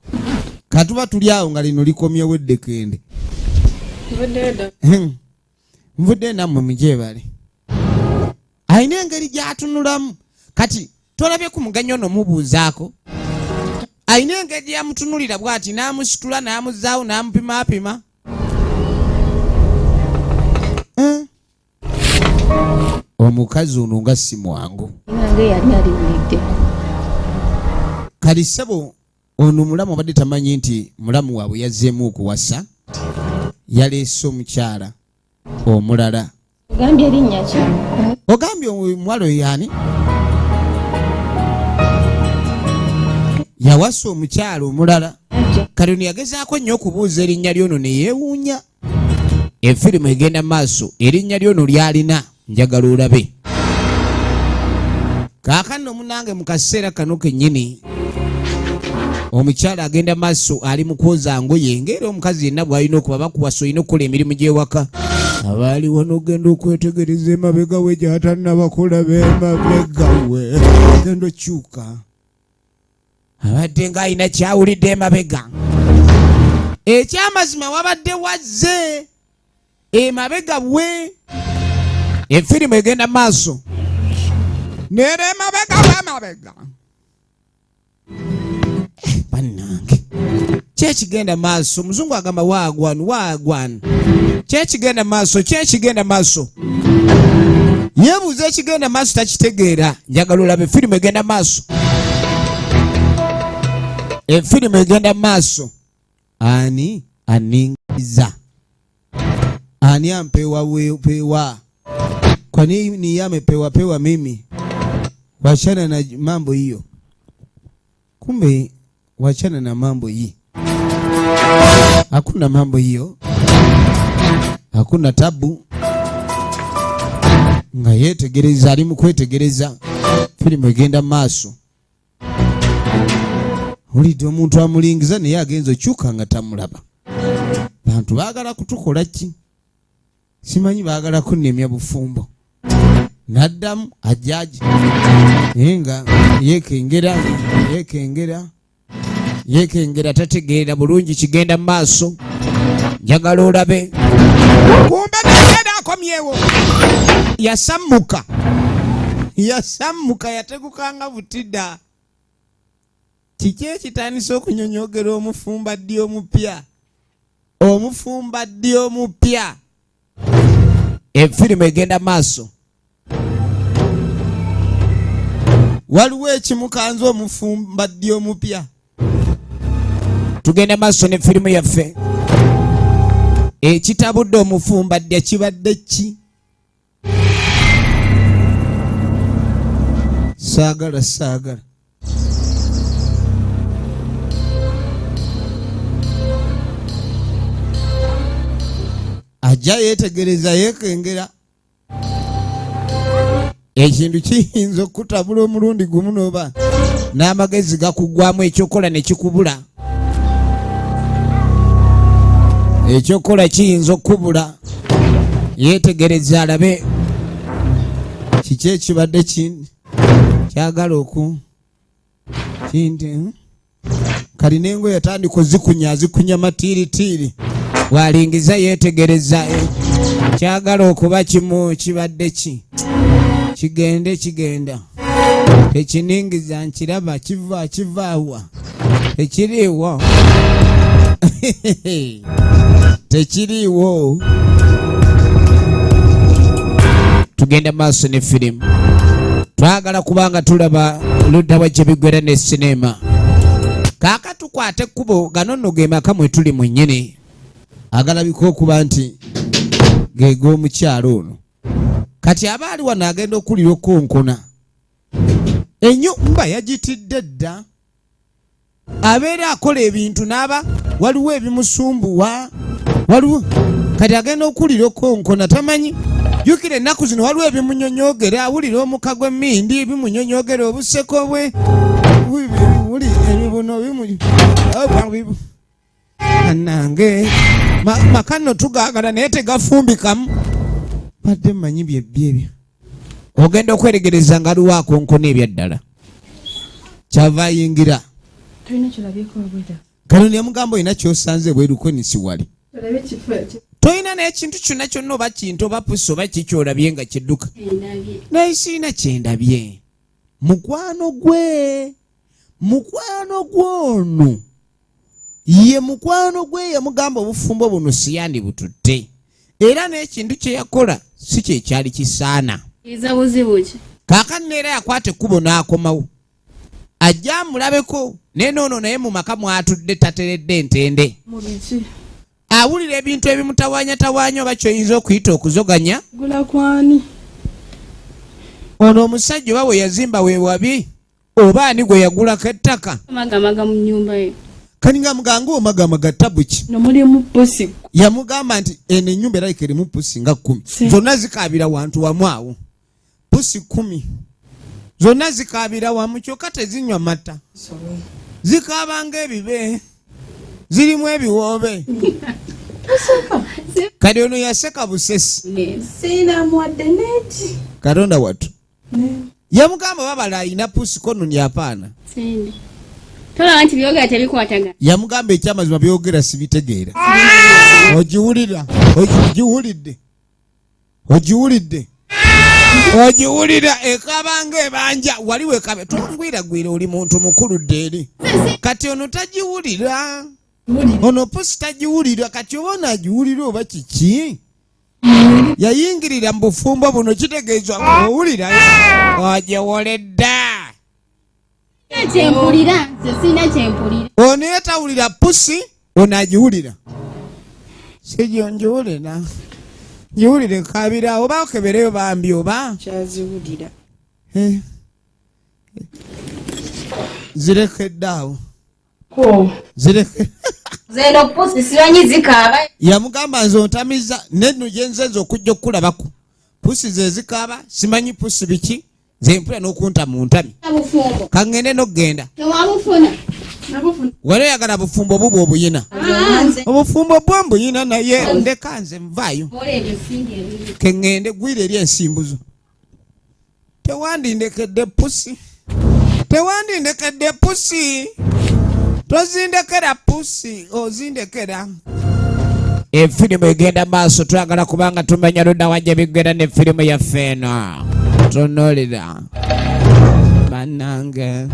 Speaker 1: Katuba tuli awo nga lino likomyewo eddekende. Nvuddeyo nammwe mugyebale. Alina engeri gy'atunulamu. Kati tolabye ku mugenyi ono mubuuzaako. Alina engeri gye yamutunulira bw'ati n'amusitula n'amuzzaawo n'amupimaapima. Omukazi ono nga si mwangu. Kali ssebo ono mulamu abadde tamanyi nti mulamu waabwe yazzeemu okuwasa, yaleese omukyala omulala.
Speaker 5: Ogambye erinnya ki?
Speaker 1: Ogambye omuwala oyo yani? Yawasa omukyala omulala. Kati ono yagezaako nnyo okubuuza erinnya ly'ono ne yeewuunya. Efirimu egenda maaso, erinnya ly'ono ly'alina njagala olabe. Kaakano munange mu kaseera kano kennyini omukyala agenda maaso ali mu kwoza ngoye ng'era omukazi yenna bw'alina okuba bakuwasa olina okukola emirimu gy'ewaka. Abaaliwo n'ogenda okwetegereza emabega we gy'atannaba kulaba emabega we genda okyuka. Abadde ng'alina ky'awulidde emabega. Ekyamazima wabadde wazze emabega we. Efirimu egenda maaso. Neera emabega w'emabega. Bannange. Kyekigenda maaso omuzungu agamba wagwan wagwan kyekigenda maaso kyekigenda maaso yebuuza ekigenda maaso takitegeera njagala olabe firimu egenda maaso efirimu egenda maaso ani aningiza ani ampewa pewa kwa nini yamepewa pewa mimi wachana na mambo hiyo Kumbe wachana na mambo hii, hakuna mambo hiyo, hakuna tabu. Nga yetegereza, ali mu kwetegereza firimu egenda maaso. Owulidde omuntu amulingiza naye agenza okyuka nga tamulaba. Bantu baagala kutukola ki? Simanyi baagala kunnemya bufumbo. N'addamu ajjaji naye nga yeekengera yeekengera yeekengera tategeera bulungi kigenda mu maaso. Njagala olabe kumbe naera akomyewo yasammuka yasammuka yategukanga butida. Kiki ekitandise okunyonyogera omufumba ddi omupya omufumba ddi omupya efirimu egenda maaso waliwo ekimukanze omufumba ddi omupya tugenda maaso ne firimu yaffe ekitabudde omufumba ddya kibadde ki saagala saagala ajja yeetegereza yeekengera ekintu kiyinza okukutabula omulundi gumu noba n'amagezi gakugwamu ekyokukola ne kikubula ekyokukola kiyinza okukubula yeetegereza alabe kiki ekibadde kyagala oku kinti hmm? kali nengo yatandika ozikunya azikunya matiiritiiri walingiza yeetegereza eh, kyagala okuba kimu kibadde ki kigende kigenda tekiningiza nkiraba kiva kivaawa tekiriiwo tekiriiwo tugenda maaso ne firimu twagala kubanga tulaba luddawa gye biggwera ne sineema kaaka tukwata ekkubo gano nno ge maka mwe tuli mwennyini agalabika okuba nti ge g'omukyalo ono kati aba ali wano agenda okuwulira okukonkona ennyumba yagitidde dda abeera akola ebintu n'aba waliwo ebimusumbuwa waliwo kati agenda okuwulira okonkona tamanyi jjukira ennaku zino waliwo ebimunyonyogera awulira omuka gw'emmindi ebimunyonyogera obuseko bwe buli ebibuno bimu Anange maka nno tugaagala naye tegafumbikamu badde mmanyi byebbi ebyo ogenda okweregereza nga aliwo akonkona ebyaddala kyava ayingira kano neyamugamba olina kyosanze ebweru konisi wali tolina n'ekintu kyonna kyonna oba kintu oba pusi oba kikyolabye nga kidduka naye sirina kyendabye mukwano gwe mukwano gwono ye mukwano gwe yamugamba obufumbo buno siyandibututte era n'ekintu kye yakola si kye kyali kisaana kaakano era yakwata ekkubo n'akomawo ajja amulabeko naye noono naye mu maka mwatudde tateredde ntende awulira ebintu ebimutawanyatawanya oba kyoyinza okuyita okuzoganya ono omusajja oba we yazimba wewabi oba ani gwe yagulako ettaka
Speaker 4: magamaga mu nyumba ye
Speaker 1: kani nga muganga omagamaga tabu ki
Speaker 5: no mulimu pusi
Speaker 1: yamugamba nti eno ennyumba erabika erimu pusi nga kkumi zonna zikaabira wantu wamu awo pusi kkumi zonna zikaabira wamu kyokka tezinywa mata zikaaba ng'ebibe zirimu ebiwoobe kati ono yaseka busesi katonda wattu yamugamba babala alina pusi kononi apaana
Speaker 4: tolaba nti byogera tebikwatagana
Speaker 1: yamugamba ekyamazima byogera sibitegeera ogiwulira ogiwulidde ogiwulidde ogiwulira ekabanga ebanja wali wekabe tongwiragwira oli muntu mukulu dde eri kati ono tagiwulira. Ono pusi tagiwulira, kati oba onaagiwulira oba kiki? Yayingirira mu bufumbo buno, kitegeeza owulira ogiwulidde.
Speaker 4: Kyempulira nze sirina kyempulira.
Speaker 1: Ono ye tawulira pusi, ono agiwulira. Sigyo ngiwulira, ngiwulira ekabira oba okebereyo bambi oba
Speaker 5: Kyaziwulira.
Speaker 1: Eh. Zirekedde awo, zireke.
Speaker 4: Zeno pusi simanyi zikaaba.
Speaker 1: Yamugamba nze ontamiza nenno gyenze nze okujja okukulabako pusi ze zikaaba, simanyi pusi biki, nze mpula n'okunta mu ntami.
Speaker 4: Bufumbo.
Speaker 1: Kaŋŋende n'okugenda.
Speaker 4: Tewabufuna.
Speaker 1: Wali oyagala bufumbo bubwo obuyina.
Speaker 4: Ah, nze.
Speaker 1: Obufumbo bwo mbuyina, naye ndeka nze nvaayo.
Speaker 4: Ola ebyo sindi ebiri.
Speaker 1: Keŋŋende gwira eri ensimbuzo. Tewandindekedde pusi, tewandindekedde pusi, tozindekera pusi, ozindekera. Efirimu egenda maaso, twagala kubanga tumanya ludda wajja bigenda ne firimu yaffe eno. Tunuulira bannange,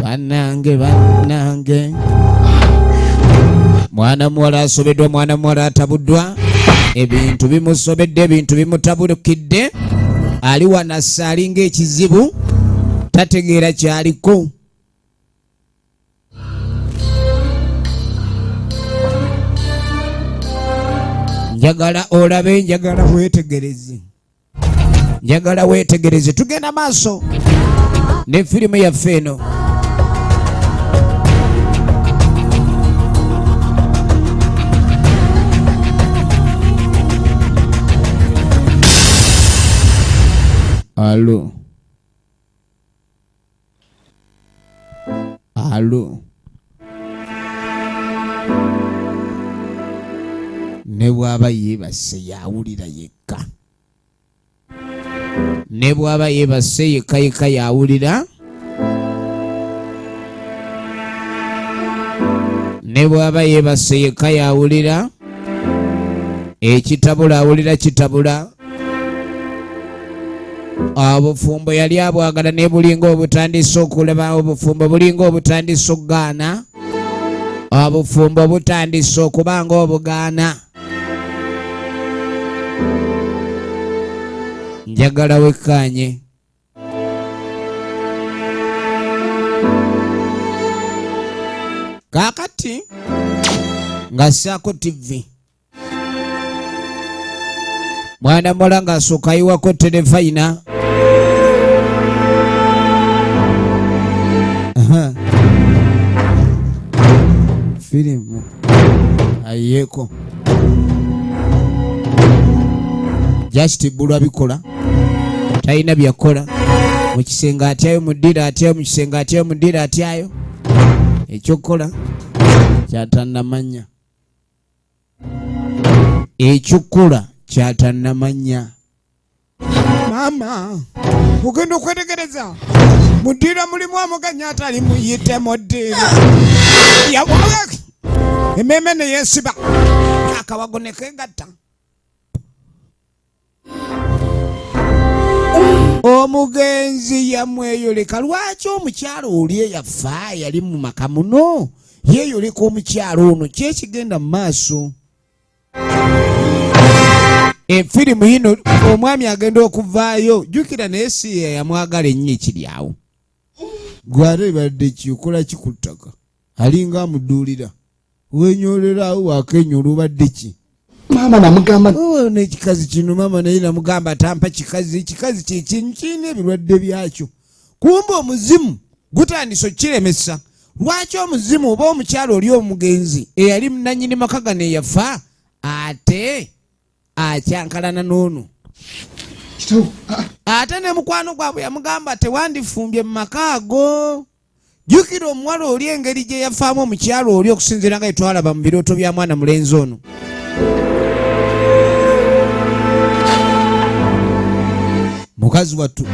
Speaker 1: bannange, bannange, mwana muwala asobeddwa, mwana muwala atabuddwa, ebintu bimusobedde, ebintu bimutabukidde, ali wanassa alinga ekizibu, tategeera kyaliko. Njagala olabe, njagala wetegereze, njagala wetegereze. Tugenda maaso ne firimu yaffe eno. Alo, alo, ne bw'aba yeebase yawulira yekka, ne bw'aba yeebase yekka yekka yawulira, ne bw'aba yeebase yekka yawulira ekitabula, awulira kitabula. Obufumbo yali abwagala naye bulinga obutandise okulaba, obufumbo bulinga obutandise okugaana, obufumbo butandise okuba nga obugaana. Njagala wekkaanye. Kaakati ng'assaako TV, mwana muwala ng'asooka ayiwako terefayina. Aha. Firimu ayiyeeko just bbulwa bikola, talina byakola mu kisenge, atyayo mu ddiiro, atyayo mu kisenge, atyayo mu ddiiro, atyayo ekyokukola kyatannamanya, ekyokukola kyatannamanya. Maama ogenda okwetegereza mu ddiiro mulimu omuganya atali muyite mu ddiiro, emmeeme ne yeesiba akawago ne kegatta. Omugenzi yamweyoleka. Lwaki omukyalo oli eyafa yali mu maka muno yeeyoleka omukyalo ono? Kyekigenda mu maaso efirimu yino. Omwami agenda okuvaayo, jjukira naye si ye yamwagala ennyo ekiri awo. Gwate badde ki okola ki ku ttaka? Alinga amuduulira, wenyolerawo wakenyola obadde ki?
Speaker 7: Maama namugamba.
Speaker 1: Oh, n'ekikazi kino maama naye namugamba tampa kikazi, ekikazi kyekintu kirina ebirwadde byakyo. Kumba omuzimu gutandise okukiremesa. Lwaki omuzimu oba omukyalo oli omugenzi eyali nanyini maka gano eyafa ate akyankalana n'ono?
Speaker 7: Kitawo.
Speaker 1: Ate ne mukwano gwabwe yamugamba tewandifumbye mu maka ago. Jjukira omuwala oli engeri gye yafaamu omukyalo oli, okusinziira nga yetwalaba mu birooto bya mwana mulenzi ono. Mukazi wattu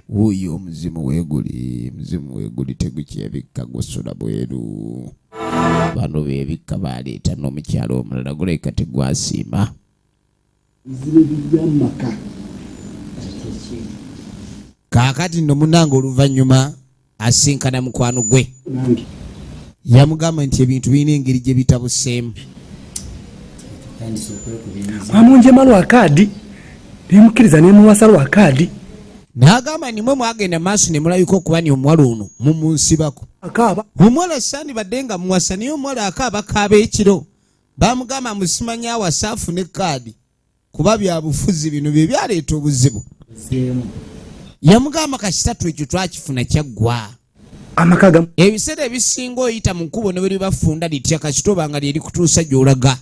Speaker 1: wuuyo omuzimu weeguli, omuzimu weeguli tegukyebikka, gusula bweru. Bano bebikka baleeta n'omukyalo omulala, gulabika tegwasiima.
Speaker 7: Bizibu bijja mu maka.
Speaker 1: Kaakati nno munnange, oluvannyuma asinkana mukwano gwe.
Speaker 7: Nange.
Speaker 1: Yamugamba nti ebintu birina engeri gye bitabuseemu.
Speaker 3: Bamunjema lwa kaadi nemukkiriza nemuwasa lwa kaadi.
Speaker 1: N'agamba nimwe mwagenda maaso ne mulabika okuba ni omuwala ono mumunsibako.
Speaker 3: Akaaba.
Speaker 1: Omuwala sandibadde nga muwasa, naye omuwala akaaba kaaba ekiro. Bamugamba musimanya awasa afune kaadi, kuba byabufuzi bino bye byaleeta obuzibu. Yamugamba kasitatu ekyo twakifuna kyaggwa.
Speaker 3: Amaka gamu.
Speaker 1: Ebiseera ebisinga oyita mu kkubo ne bwe libafunda litya, kasita oba nga lyerikutuusa gy'olaga.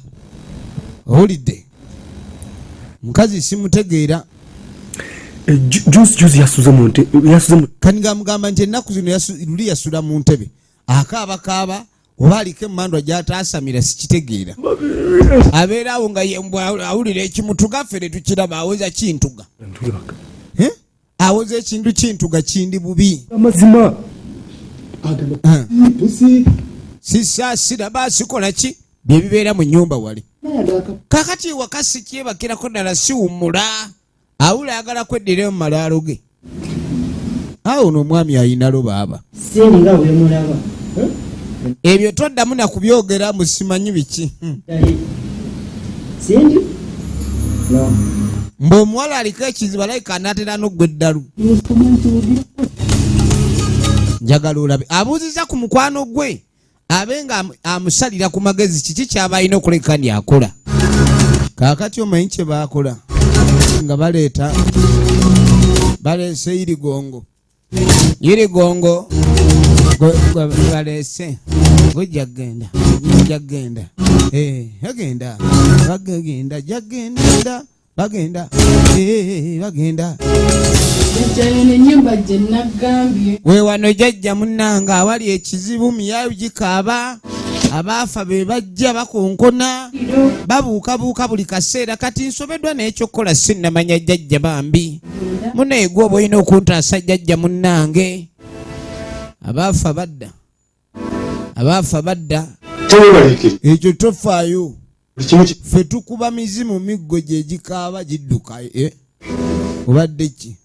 Speaker 1: Owulidde? Mukazi simutegeera.
Speaker 3: Juzi juzi yasuze mu nte, yasuze mu
Speaker 1: Kati ng'amugamba nti ennaku zino luli yasula mu ntebe akaabakaaba, oba aliko emmandwa gy'ataasamira sikitegeera. Abeera awo nga ye mbw awulira ekimutuga, ffe ne tukiraba awoza kintuga. Eh? Awoza ekintu kintuga kindi bubi.
Speaker 3: Amazima. Agamba, pusi.
Speaker 1: Sisaasira baasikola ki? Bye bibeera mu nnyumba wali. Kaakati ewaka sikyebakirako ddala, siwummula. Awula ayagala kweddira mu malaalo ge. Awo ono omwami ayinalo baaba.
Speaker 2: Sindi nga bwe mulaba.
Speaker 1: Ebyo toddamu na kubyogera musimanyi biki.
Speaker 2: Sindi? No.
Speaker 1: Mbu omuwala aliko ekizibu alayika anaatera n'oggwa eddalu. Njagala olabe. Abuuzizza ku mukwano gwe abe nga amusalira ku magezi kiki ky'aba alina okuleka ndi akola. Kaakati omanyi kye baakola nga baleeta baleese irigongo. Irigongo baleese gujja genda, gujja genda. Bagenda, bagenda, jagenda, bagenda, bagenda.
Speaker 5: Jjajja eno ennyumba gye nagambye.
Speaker 1: We wano jjajja munnange awali ekizibu, miyayu gikaaba, abaafa be bajja bakonkona, babuukabuuka buli kaseera. Kati nsobeddwa n'ekyokukola sinnamanya jjajja bambi. Munnaye gwe oba olina okuntaasa jjajja munnange. Abaafa badda, abaafa badda.
Speaker 6: Teweeraliikirira.
Speaker 1: Ekyo tofaayo.
Speaker 6: Buli kimu ki-
Speaker 1: Ffe tukuba mizimu miggo gye gikaaba gidduka. Obadde ki?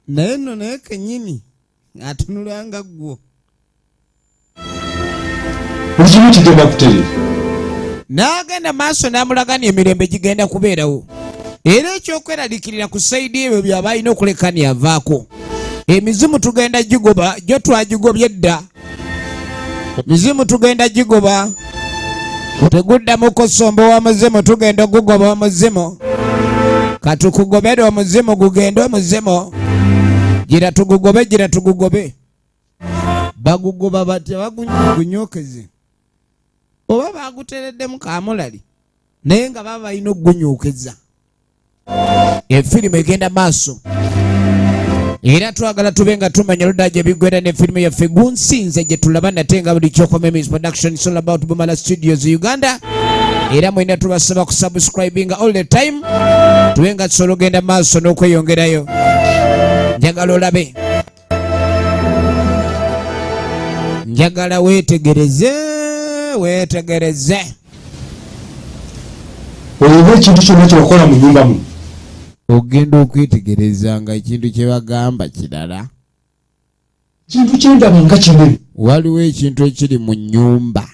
Speaker 1: Naye nno naye kennyini atunula nga ggwo.
Speaker 6: Buli kimu kigenda kutereera.
Speaker 1: N'agenda maaso n'amulaga nti emirembe gigenda kubeerawo. Era ekyokweraliikirira ku sayidi ebyo by'aba alina okuleka ni avaako. Emizimu tugenda gigoba, gyo twagigobye dda. Mizimu tugenda gigoba. Teguddamu kusomba wa muzimu, tugenda ogugoba omuzimu. Katukugobere omuzimu gugende omuzimu. Gira tugugobe, gira tugugobe. Bagugoba batya? Bagunyokeze. Oba bagutereddemu kamulali. Naye nga baba balina okugunyokeza. Efirimu egenda maaso. Era twagala tube nga tumanya ludda gye biggwera ne firimu yaffe Gunsinze gye tulaba nate nga buli kyokoma Emmys Production, it's all about Bumala Studios Uganda. Era mwena tubasaba kusubscribinga all the time, tube nga tusobola ogenda maaso n'okweyongerayo. Njagala olabe, njagala weetegereze, weetegereze.
Speaker 6: Olina ekintu kyonna kye wakola mu nnyumba muno?
Speaker 1: Ogenda okwetegereza nga ekintu kye bagamba kirala.
Speaker 6: Kintu kyendaba nga kinene.
Speaker 1: Waliwo ekintu ekiri mu nnyumba.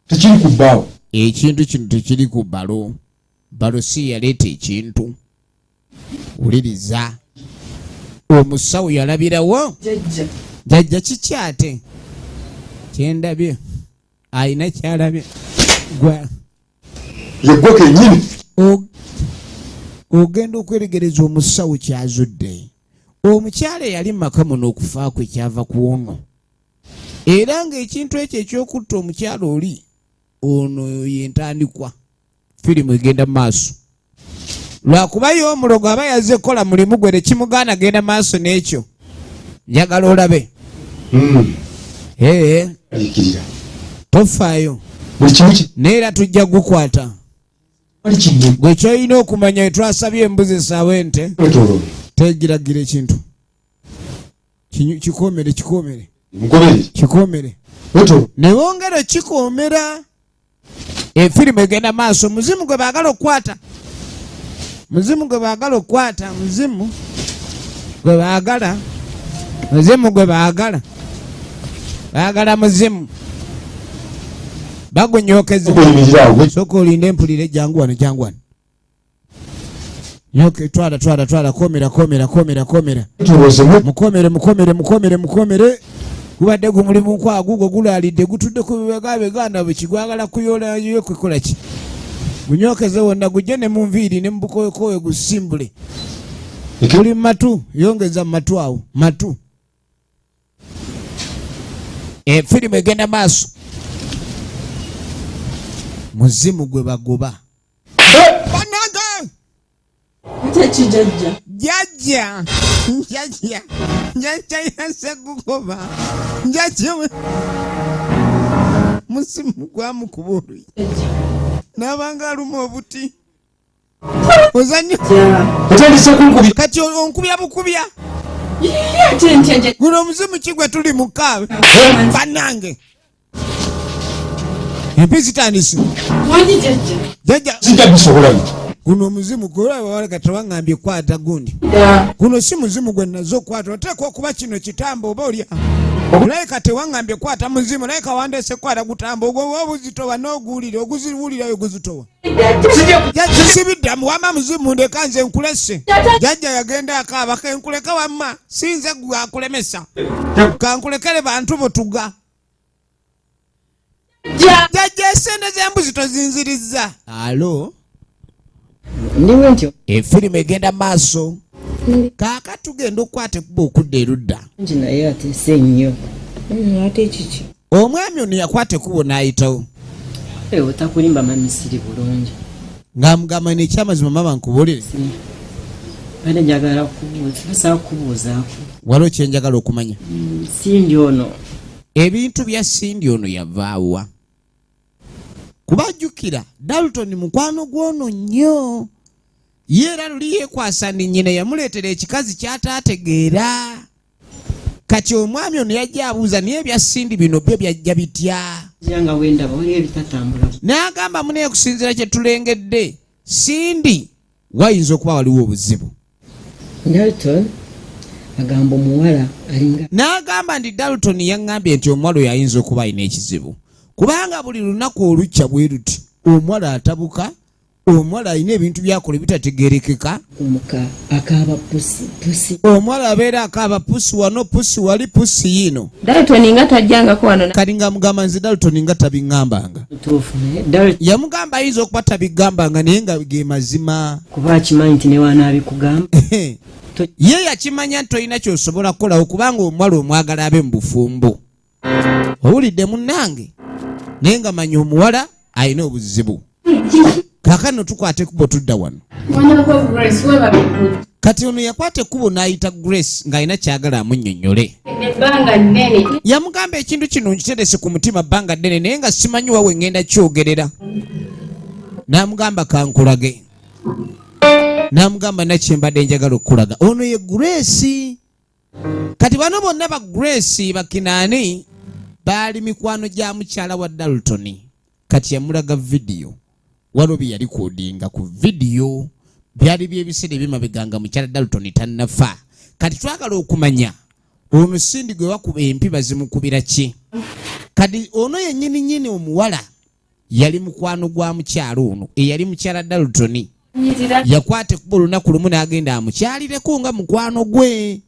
Speaker 6: Tekiri ku bbaawo.
Speaker 1: Ekintu kino tekiri ku balo. Balo si yaleeta ekintu. Wuliriza. Omusawo yalabirawo.
Speaker 5: Jjajja.
Speaker 1: Jjajja kiki ate? Kyendabye. Alina kyalabye. Gwa.
Speaker 6: Ye ggwe kennyini.
Speaker 1: Ogenda okweregereza omusawo kyazudde. Omukyala eyali mu maka muno okufa kwe kyava ku ono. Era ng'ekintu ekyo eky'okutta omukyala oli ono yentandikwa. Firimu egenda mu maaso. Lwakuba ye omulogo aba yazze kukola mulimu gwe tekimugaana genda maaso n'ekyo. Njagala olabe.
Speaker 6: Liikirira.
Speaker 1: Tofaayo.
Speaker 6: Buli kimu ki-
Speaker 1: Naye era tujja kugukwata.
Speaker 6: Wali kinene.
Speaker 1: Gwe ky'olina okumanya twasabye embuzi esaawe ente.
Speaker 6: Wetooloola.
Speaker 1: Tegiragira ekintu. Kikoomere, kikoomere.
Speaker 6: Mugoberere.
Speaker 1: Kikoomere.
Speaker 6: Wetooloola.
Speaker 1: Ne bongera okikoomera. Efirimu egenda maaso. Muzimu gwe baagala okukwata. Muzimu gwe baagala okukwata. Muzimu gwe baagala. Muzimu gwe baagala, baagala muzimu bagunyokeza. Soka olinde mpulire. Jangu wano, jangu wano. Nyoke, twala, twala, twala. Komera, komera, komera, komera, mukomere, mukomere, mukomere, mukomere. Gubadde gumuli mu nkwawa, gugwo gulalidde, gutudde ku bibegabega bwe kigwagala kuyola yo kukola ki. Gunyokeze wonna, gujje ne mu nviiri ne mu bukowekowe, gusimbule. Guli mu matu, yongeza mu matu awo matu. Efirimu egenda maaso, muzimu gwe bagoba. Banange!
Speaker 5: Ate kijajja.
Speaker 1: Jajja, jajja, jajja yase gugoba jajja. Muzimu gwamukuba oluyi nabanga aluma obuti ozanyo.
Speaker 7: Otandise kunkubira.
Speaker 1: Kati onkubya bukubya.
Speaker 5: Ate ntya?
Speaker 1: Guno omuzimu kigwe tuli mukaabe. Bannange, empi zitandise.
Speaker 5: Wangi jajja.
Speaker 1: Jajja.
Speaker 7: Sijja bisobola bino.
Speaker 1: Guno omuzimu gwolabawaleka tewaŋŋambye kwata gundi. Guno si muzimu gwe naze okwata, oteekwa okuba kino kitambo oba olya olabika. Tewaŋŋambye kwata muzimu, olabika wandeese kwata gutambo ogwo oba obuzitowa n'oguwulira oguziwulirayo guzitowa. Sibiddamu wamma muzimu ndeka nze nkulese. Jajja yagenda akaaba, kenkuleka wamma, sinze gwe akulemesa, kankulekere bantu botuga. Jajja, esente z'embuzi tozinzirizza alo.
Speaker 2: Ndiwe ntyo.
Speaker 1: Efirimu egenda maaso, kaaka tugenda okukwata ekkubo okudda erudda.
Speaker 2: Ngi naye ate si nnyo.
Speaker 5: Ate kiki?
Speaker 1: Omwami ono yakwata ekkubo n'ayitawo.
Speaker 2: Otakulimba mami, siri bulungi.
Speaker 1: Ng'amugamba nekyamazima mama nkubuulire.
Speaker 2: Badde njagala kubuuza, basobola kukubuuzaako.
Speaker 1: Waliwo kyenjagala okumanya.
Speaker 2: Sindi ono.
Speaker 1: Ebintu bya Sindi ono yavaawa? Kuba jjukira Dalton mukwano gw'ono nnyo, ye era luli yeekwasa ni nnyina yamuleetera ekikazi kyataategeera. Kati omwami ono yajja abuuza, naye ebya Sindi bino byo byajja bitya?
Speaker 2: Ja nga wendaba waliwo ebitatambula.
Speaker 1: N'agamba munaye kusinziira kye tulengedde, Sindi wayinza okuba waliwo obuzibu.
Speaker 2: Dalton agamba omuwala alinga
Speaker 1: N'agamba nti Dalton yaŋŋambye nti omuwala oyo ayinza okuba alina ekizibu, kubanga buli lunaku olukya bwe luti omuwala atabuka, omuwala alina ebintu byakola ebitategerekeka.
Speaker 2: Kumuka akaaba pusi pusi.
Speaker 1: Omuwala abeera akaaba pusi wano, pusi wali, pusi yiino.
Speaker 5: Dalton nga tajjangako wano.
Speaker 1: Kati nga mugamba nze Dalton nga tabiŋŋambanga.
Speaker 2: Mutuufu, naye Dalton
Speaker 1: Yamugamba ayinza okuba tabigambanga, naye nga ge mazima.
Speaker 2: Kuba akimanyi nti ne wanaabikugamba
Speaker 1: Ye yakimanya nti tolina kyosobola kukolawo, kubanga omuwala omwagala abe mu bufumbo, owulidde munnange, naye nga manya omuwala alina obuzibu. Kaakano tukwata ekkubo tudda wano.
Speaker 5: Mwanako Grace, webale.
Speaker 1: Kati ono yakwata ekkubo n'ayita Grace ng'alina kyagala amunnyonnyole.
Speaker 5: Ebbanga nnene.
Speaker 1: Yamugamba ekintu kino nkiterese ku mutima bbanga ddene, naye nga simanyi wa we ŋŋenda kyogerera. N'amugamba kankulage, n'amugamba nakyembadde njagala okukulaga. Ono ye Grace. Kati bano bonna ba Grace bakinaani baali mikwano gya mukyala wa Dalton. Kati yamulaga vidiyo, waliwo bye yalikodinga ku vidiyo, byali byebiseera ebyemabega nga mukyala Dalton tannafa. Kati twagala okumanya ono Sindi gwe bakuba empi bazimukubira ki. Kati ono yennyini nnyini omuwala yali mukwano gwa mukyalo ono eyali mukyala Dalton. Yakwata ekkubo olunaku lumu n'agenda amukyalireko nga mukwano gwe,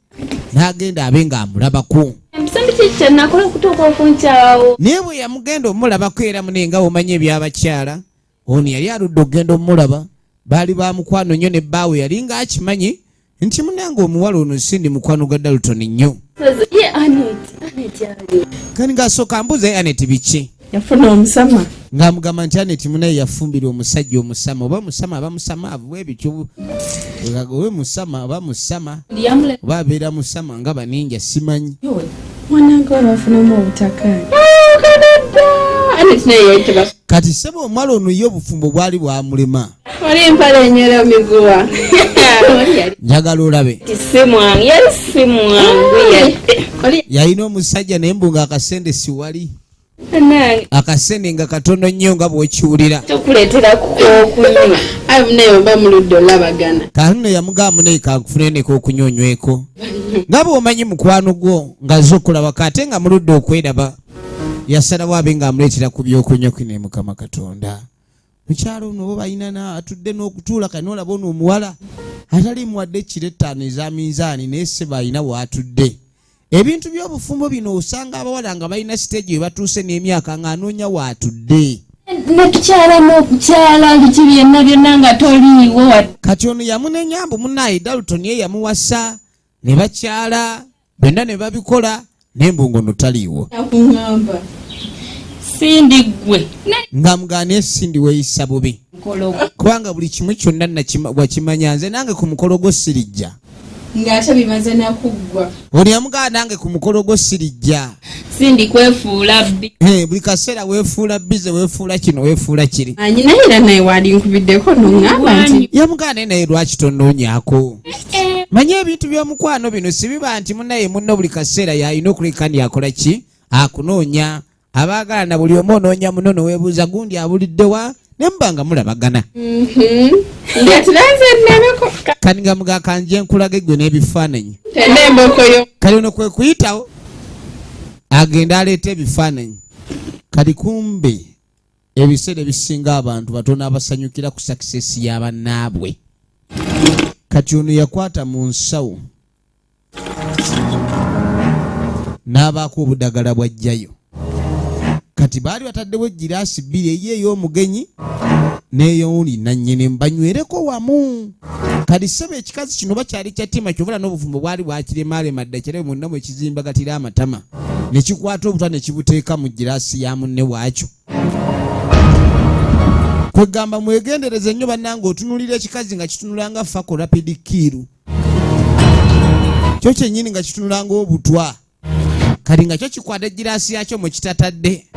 Speaker 1: n'agenda abe ng'amulabako.
Speaker 4: Ebisambi kiki kyenakola okutuuka okunkyawo?
Speaker 1: Naye bwe yamugenda omulabako, era mune nga omanyi ebyabakyala, ono yali aludde okugenda omulaba. Baali ba mukwano nnyo ne bbaawe yali ng'akimanyi nti munange omuwala ono Sindi mukwano gwa Dalton nnyo.
Speaker 4: Ye Anet, Anet ali?
Speaker 1: Kani ng'asooka mbuuza, ye Anet biki?
Speaker 5: Yafuna omusama.
Speaker 1: Ng'amugamba nti Anet munaye yafumbirwa omusajja omusama, oba musama aba musamaavu bwebityo, oba musama oba musama.
Speaker 4: Yamule.
Speaker 1: Oba abeera musama nga baninja, simanyi.
Speaker 5: Mwanange wano bafunamu obutakaani. Anet naye yayitibwa.
Speaker 1: Kati sebo omuwala ono ye obufumbo bwali bwamulema.
Speaker 5: Wali empale enywera miguwa.
Speaker 1: Njagala olabe.
Speaker 4: Si mwangu, yali si mwangu yadde.
Speaker 5: Oli
Speaker 1: Yalina omusajja naye mbu nga akasente siwali.
Speaker 4: Nange.
Speaker 1: Akasente nga katono nnyo nga bw'okiwulira.
Speaker 4: Tukuleetera kukokunywa.
Speaker 5: Ayi munaye oba muludde olabagana.
Speaker 1: Kati nno yamugamba, munaye kankufuneneko okunyonyweko. Nga bw'omanyi mukwano gwo ng'azze okulabako ate nga muludde okweraba, yasalawo abe ng'amuleetera ku by'okunywa kine. Mukama Katonda, mukyalo ono oba balina na atudde n'okutuula kati n'olaba ono omuwala atali muwadde kiro 5 eza minzaani, naye ssebo alina w'atudde. Ebintu by'obufumbo bino osanga abawala nga balina siteegi we batuuse n'emyaka ng'anoonya w'atudde.
Speaker 5: Netukyala n'okukyala biki byonna byonna nga toliiwo.
Speaker 1: Kati ono yamunenya mbu munaaye Dalton ye yamuwasa ne bakyala byonna ne babikola, naye mbu ngono taliiwo.
Speaker 5: Akuŋŋamba Sindi ggwe.
Speaker 1: Nga mugaana, Sindi weeyisa bubi.
Speaker 5: Mukolo.
Speaker 1: Kubanga buli kimu kyonna wakimanya, nze nange ku mukolo gwo sirijja.
Speaker 5: Ng'ate bimaze nakuggwa.
Speaker 1: Ono yamugaana, nange ku mukolo gwo sirijja.
Speaker 5: Sindi kwefuula bbi.
Speaker 1: Eh, buli kaseera weefuula busy, weefuula kino, weefuula kiri.
Speaker 5: Anyi naye era naye wali nkubiddeko noŋŋamba nti
Speaker 1: Yamugaana, naye lwaki tonoonyaako? Manye ebintu by'omukwano bino sibiba nti munaye munno buli kaseera yalina okuleka ndi akola ki akunoonya. Abaagalana buli omu onoonya muno, neweebuuza gundi abuliddewa, ne muba nga mulabagana.
Speaker 5: Nga tulaze nnabeko.
Speaker 1: Kati nga mugakanje nkulaga eggwe n'ebifaananyi.
Speaker 5: Tenda emboko yo.
Speaker 1: Kali ono kwe kuyitawo agenda aleeta ebifaananyi. Kati kumbe ebiseera ebisinga abantu batono abasanyukira ku success y'abannaabwe. Kati ono yakwata mu nsawo n'abaako obudagala bwajjayo. Kati baali bataddewo egiraasi bbiri, eyo ey'omugenyi n'eyowuli nannyini, banywereko wamu. Kati ssebo ekikazi kino bakyali kya ttima kyovula n'obufumbo bwali bwakiremaalema dda, kyere munna mwe kizimbagatira amatama ne kikwata obutwa ne kibuteeka mu giraasi ya munne waakyo. Kwegamba mwegendereze nnyo bannange, otunulira ekikazi nga kitunula nga fako rapid kill, kyo kyennyini nga kitunula ng'obutwa. Kati nga kyo kikwata egiraasi yakyo mwe kitatadde,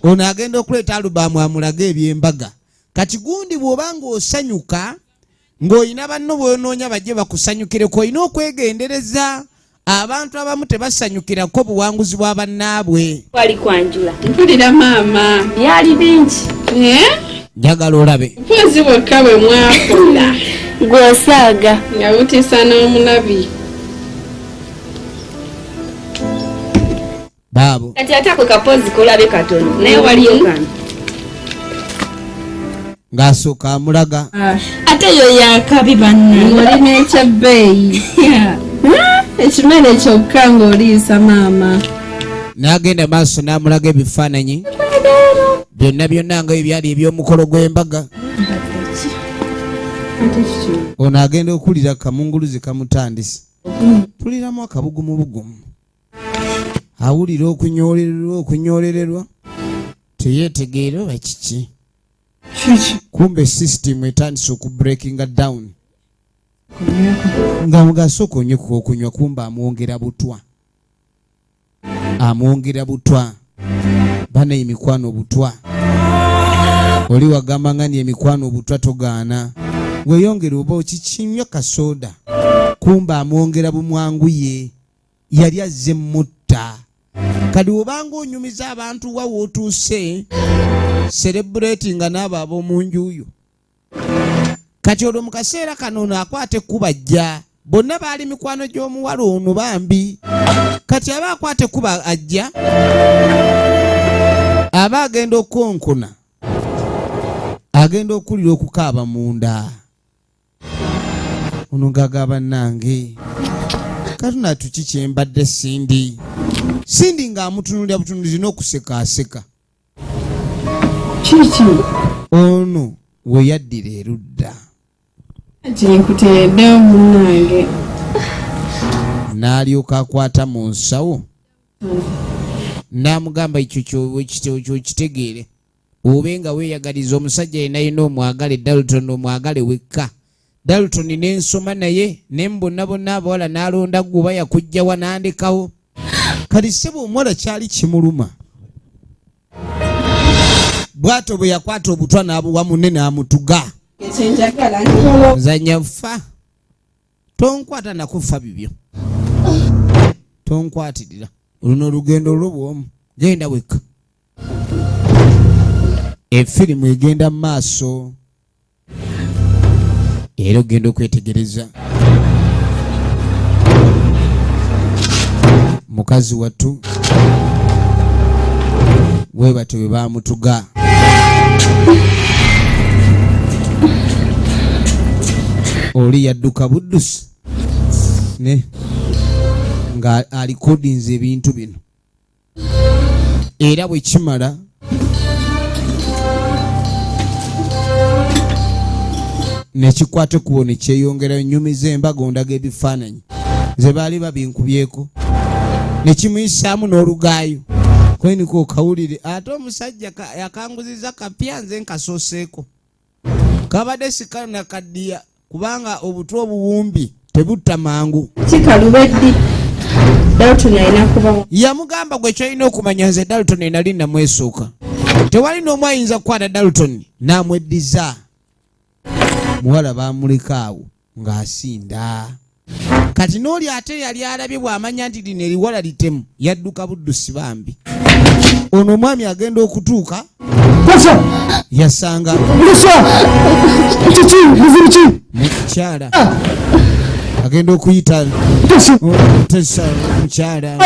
Speaker 1: ono agenda okuleeta alubaamu amulage ebyembaga. Kati gundi bw'oba ng'osanyuka ng'olina banno bw'onoonya bajje bakusanyukireko, olina okwegendereza. Abantu abamu tebasanyukirako buwanguzi bwa bannaabwe.
Speaker 9: Wali kwanjula.
Speaker 5: Mpulira maama.
Speaker 9: Byali bingi.
Speaker 5: Eh?
Speaker 1: Njagala olabe.
Speaker 5: Mpozi bwokka bwe mwakola.
Speaker 9: Gw'osaaga.
Speaker 5: Nga butiisa n'omulabi.
Speaker 1: Baabo.
Speaker 9: Kati ate ako kapozi kolabe katono naye waliyo kano.
Speaker 1: Ng'asooka amulaga.
Speaker 9: Ate yo yakabi banna.
Speaker 5: Oli n'ekyebbeeyi. Ekimere kyokka ng'oliisa maama.
Speaker 1: N'agenda maaso n'amulaga ebifaananyi byonna byonna nga ebyali eby'omukolo gw'embaga. Ono agenda okuwulira kamunguluze kamutandise tuliramu akabugumubugumu, awulira okunyolererwa, okunyolererwa, teyeetegeera oba kiki. Kumbe system etandise okubreakinga down nga mugasooka onyeko okunywa, kumbe amwongera butwa, amwongera butwa. Bana emikwano obutwa, oli wagamba nga ni emikwano obutwa togaana, weeyongera oba okikinywa kasooda, kumbe amwongera bumwanguye, yali azze mutta. Kati obanga onyumiza abantu wa wootuuse celebrate nga n'abo ab'omu nju yo. Kati olwo mu kaseera kano ono akwata ekkuba ajja, bonna baali mikwano gy'omuwala ono bambi. Kati aba akwata ekkuba ajja, aba agenda okukonkona, agenda okuwulira okukaaba munda. Ono ng'agamba, bannange katuna tuki kyembadde Sindi? Sindi ng'amutunulira butunulizi n'okusekaaseka.
Speaker 5: Kiki?
Speaker 1: Ono we yaddira erudda.
Speaker 5: Kinkutereddewo munnange.
Speaker 1: N'alyoka akwata mu nsawo n'amugamba, ekyo kyokitegeere, obe nga weeyagaliza omusajja yenna yenna omwagale, Dalton omwagale wekka. Dalton n'ensoma naye ne bonna bonna abawala n'alonda gwe, oba yakugjawa n'andekawo. Kati ssebo omuwala kyali kimuluma bw'atyo bwe yakwata obutwa n'abuwa munne n'amutuga.
Speaker 5: Ekyenjagala.
Speaker 1: Nzanya fa, tonkwata nakufa bibyo, tonkwatirira luno olugendo lwo bwomu, genda wekka. Efirimu egenda mu maaso era ogenda okwetegereza. Mukazi wattu bwebatyo bwe bamutuga. Oli yadduka buddusi ne nga alikodinze ebintu bino, era bwe kimala nekikwata ekkubo nekyeyongerayo. Nyumiza embaga, ondaga ebifaananyi, nze baali babinkubyeko, nekimuyisaamu n'olugaayo kweniko okawulire. Ate omusajja yakanguziza kapya, nze nkasooseeko kabadde sikanakaddiya kubanga obutwa obuwumbi tebutta mangu.
Speaker 5: Kikalube ddi Dalton alina kuba.
Speaker 1: Yamugamba, gwe kyolina okumanya, nze Dalton nali namwesuuka, tewali n'omu ayinza kukwata Dalton n'amweddiza. Muwala bamuleka awo ng'asinda. Kati n'oli ate yali alabye bw'amanya nti lino eriwala litemu, yadduka buddusi. Bambi ono omwami agenda okutuuka yasanga mukyala agenda okuyita tesa mukyala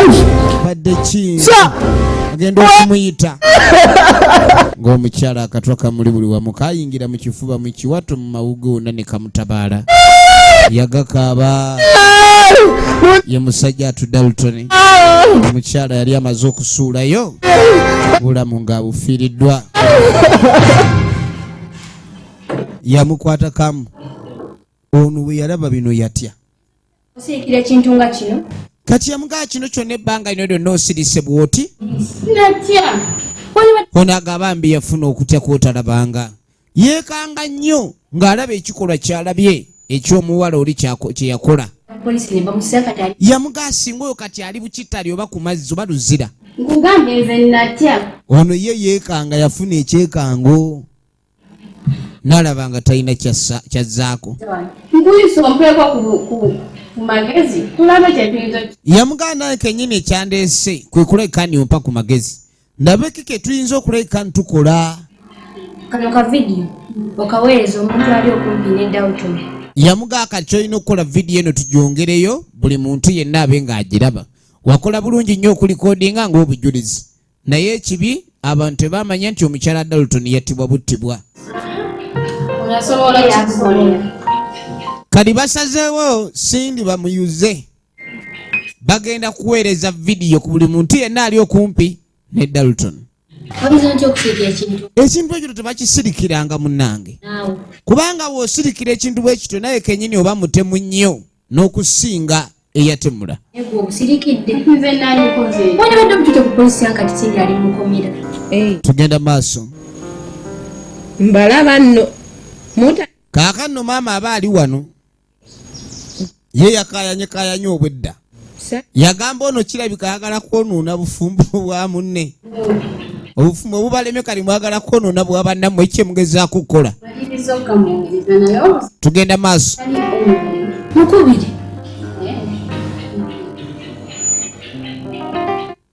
Speaker 1: badde ki, agenda okumuyita ng'omukyala akatwa kamuli buli wamu, kayingira mu kifuba, mu kiwato, mu mawuge wonna ne kamutabaala. Yagakaaba ye musajja atu Dalton. Omukyala yali amaze okusuulayo bulamu ng'abufiiriddwa. Yamukwata kamu. Ono bwe yalaba bino yatya.
Speaker 8: Osirikira ekintu nga kino?
Speaker 1: Kati yamugaa, kino kyonna ebbanga lino lyonna osirise bw'oti?
Speaker 5: Natya.
Speaker 1: Ono agamba mbi yafuna okutya kwotalabanga, yeekanga nnyo ng'alaba ekikolwa kyalabye ekyomuwala oli kye yakola.
Speaker 8: Polisi ne bamusiba, kati ali
Speaker 1: Yamugaa, singa oyo kati ali bukitali oba ku mazzi oba luzira.
Speaker 5: Nkugambye nze natya.
Speaker 1: Ono ye yeekanga, yafuna ekyekango n'alaba nga talina kyazzaako.
Speaker 5: Nkuyisa ompeeko ku magezi tulabe kyetuyinza.
Speaker 1: Yamugaa, naye kennyini ekyandeese kwe kulabika nti ompa ku magezi, ndabeki ke tuyinza okulabika ntukola.
Speaker 8: Kano ka vidiyo okaweereza omuntu ali okumpi ne Dalton.
Speaker 1: Yamugaa, kati kyolina okukola, vidiyo eno tugyongereyo buli muntu yenna abe ng'agiraba. Wakola bulungi nnyo okulikodinga ng'obujulizi, naye ekibi abantu tebamanya nti omukyala Dalton yattibwa buttibwa.
Speaker 5: Onasobola okikukolera?
Speaker 1: Kati basazeewo Sindi bamuyuze, bagenda kuweereza vidiyo ku buli muntu yenna ali okumpi ne Dalton.
Speaker 8: Oyinza ntya okusirikira ekintu?
Speaker 1: Ekintu ekyo tebakisirikiranga, munnange.
Speaker 8: Naawe.
Speaker 1: Kubanga bw'osirikira ekintu bwe kityo, naye kennyini oba mutemu nnyo n'okusinga eyatemula.
Speaker 8: Gwe obusirikidde.
Speaker 5: Nze nandikoze.
Speaker 8: Wandibadde omutute ku polisi, kati Sindi ali mukomera.
Speaker 1: Tugenda maaso.
Speaker 5: Mbalaba nno muta.
Speaker 1: Kaakano maama aba ali wano, ye yakayanye kayanye obwedda. Yagamba ono kirabika ayagala kwonoona bufumbo bwa munne, obufumbo bubaleme, kali mwagala kwonoona bwa bannammwe, ekyemugezaako kukola.
Speaker 5: Maliriza okamuwuliriza naye.
Speaker 1: Tugenda maaso.
Speaker 8: Mukubiri.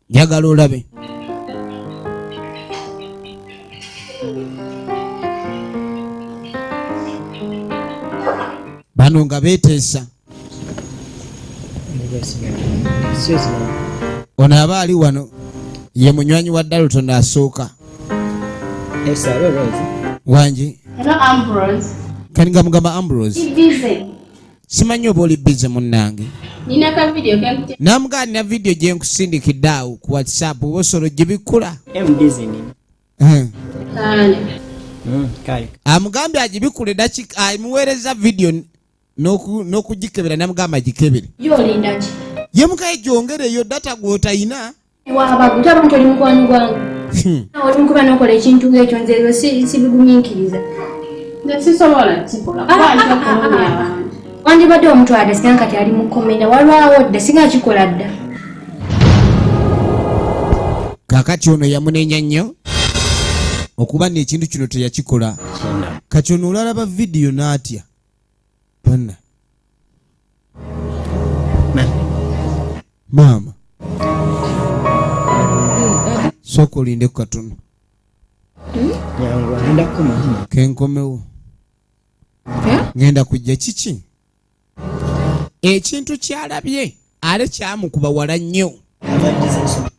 Speaker 1: Njagala olabe. Bano nga beeteesa. Ono aba ali wano ye munywanyi wa Dalton asooka. Wangi.
Speaker 5: Hello, Ambrose.
Speaker 1: Kati nga mugamba Ambrose.
Speaker 5: Busy.
Speaker 1: Simanyi oba oli busy, munnange.
Speaker 5: Nina ka video kenkute.
Speaker 1: Namugaa, nina vidiyo gye nkusindikidde awo ku WhatsApp, oba osobola ogibikkula?
Speaker 5: Kale.
Speaker 2: Kale.
Speaker 1: Amugambye agibikule dakika amuweereza vidiyo n'okugikebera, namugamba agikebere.
Speaker 8: Yo olinda ki?
Speaker 1: Ye mukaye gyongereyo data gw'otayina.
Speaker 8: Wabagu taba nti oli mukwano gwange. Oli mukuba nokola ekintu ng'ekyo, nze ebyo sibigumiikiriza.
Speaker 5: Nze sisobola kikola kuba ntya okulumya abantu.
Speaker 8: Wandibadde omutwala dda, singa kati ali mukomera, walwawo dda, singa akikola dda.
Speaker 1: Kakati ono yamunenya nnyo okuba n'ekintu kino teyakikola. Kati ono olalaba vidiyo n'atya banna. Maama, sooka olinde ku katono.
Speaker 2: Nyangu agenda kukomawo.
Speaker 1: Kenkomewo, ngenda kujja. Kiki ekintu kyalabye ate kyamukuba wala nnyo.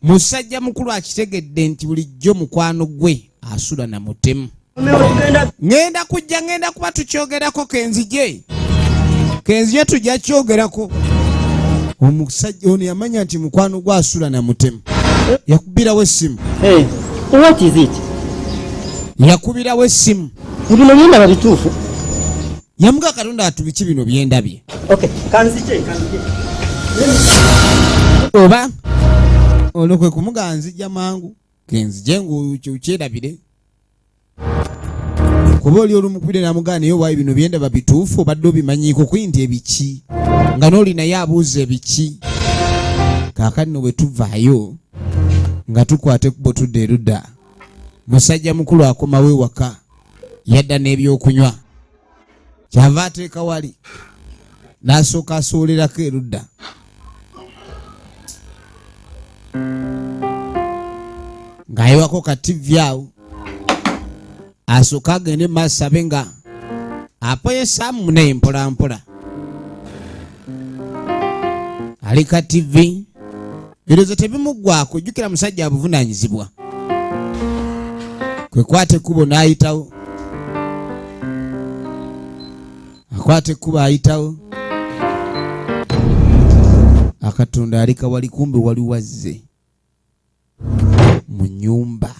Speaker 1: Musajja mukulu akitegedde nti bulijjo mukwano gwe asula na mutemu. Ŋŋenda kujja, ŋŋenda kuba tukyogerako, kenzije kenzije tujja kyogerako. Omusajja ono yamanya nti mukwano gwe asula na mutemu, yakubirawo essimu.
Speaker 2: Hey, what is it?
Speaker 1: Yakubirawo essimu.
Speaker 2: Bino byendaba bituufu?
Speaker 1: Yamuga Katonda atu biki bino byendabye?
Speaker 2: Okay, kanzije, kanzije.
Speaker 1: Oba olwo kwe kumuga nzija mangu, kenzije ngukyerabire, kuba oli olumukubire namugaa naye owaayi bino byendaba bituufu, obadde obimanyiiko kuyinti ebiki nga n'oli naye abuuza ebiki. Kaakati no bwe tuvaayo nga tukwata ekkubo tudda erudda, musajja mukulu akomawo ewaka, yadda n'ebyokunywa, kyava ateeka wali n'asooka asoolerako erudda. Ng'ayiwako ka TV awo, asooka agende maaso abe nga apoyesaamu naye mpola mpola. Ali ka TV, birowoozo tebimuggwako, jjukira musajja abuvunaanyizibwa. Kwe kwata ekkubo n'ayitawo, akwata ekkubo ayitawo, akatunda alika wali, kumbe wali wazze mu nnyumba.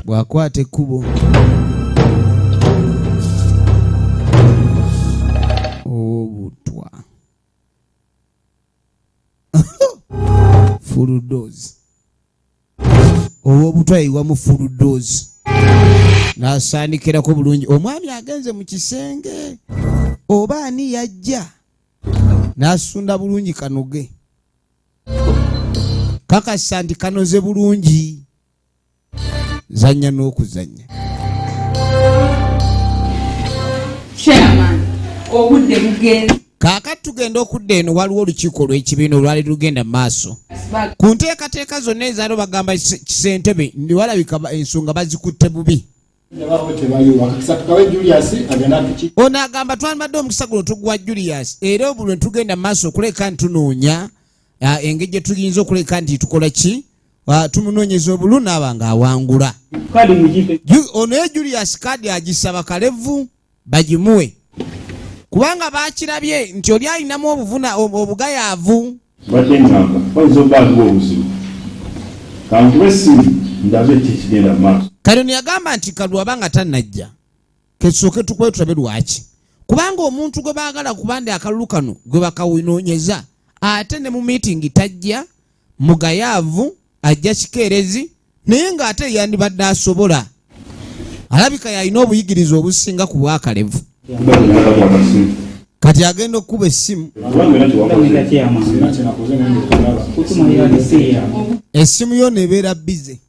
Speaker 1: Bw'akwata ekkubo obutwa full dose, ow'obutwa yiwamu full dose n'asaanikirako bulungi. Omwami agenze mu kisenge oba ani yajja n'asunda bulungi kanoge, kakasa nti kanoze bulungi, zannya n'okuzannya.
Speaker 5: Chairman, obudde bugenze.
Speaker 1: Kaakati tugenda okudda eno, waliwo olukiiko olw'ekibiina olwali lugenda mu maaso ku nteekateeka zonna ezaalo. Bagamba kisentebe ndi walabika ensonga bazikutte bubi. Ono agamba twandibadde omukisa guno tuguwa Julius, era obu lwe tugenda mu maaso okuleka nti tunoonya engeri gye tuyinza okuleka nti tukola ki, tumunoonyeza obulu naaba ng'awangula. Ono ye Julius kaadi agisaba Kalevu bagimuwe, kubanga bakirabye nti oli alinamu obuvuna obugayaavu.
Speaker 6: Mbadde ŋŋamba wayinza okuba aliwo obuzibu, kankube essimu ndabe ki ekigenda mu maaso.
Speaker 1: Kale ono yagamba nti kalwaba nga tannajja kesooke tukube tulabe lwaki, kubanga omuntu gwe baagala kubandi akalulu kano gwe bakawunoonyeza ate ne mu miitingi tajja, mugayaavu, ajja kikeerezi, naye ng'ate yandibadde asobola, alabika yalina obuyigirize obusinga ku bwakalevu. Kati agenda okukuba essimu, essimu yo nebeera busy,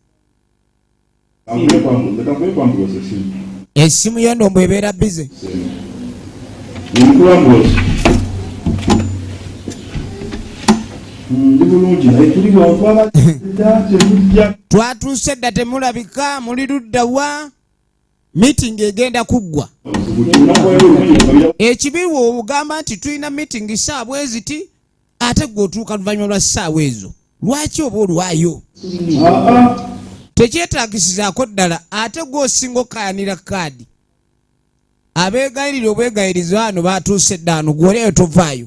Speaker 1: essimu yo ndombo ebeera busy. Twatuuse dda, temulabika, muli ludda wa? Meeting egenda kuggwa. Ekibiwo ogamba nti tulina meeting saawa eziti, ate gwe otuuka luvannyuma lwa ssaawa ezo, lwaki oba olwayo? Tekyetaagisizaako ddala, ate gwe osinga okukayanira kaadi. Abeegayirira obwegayirizi wano batuuse dda ano, gwoleyo tovaayo.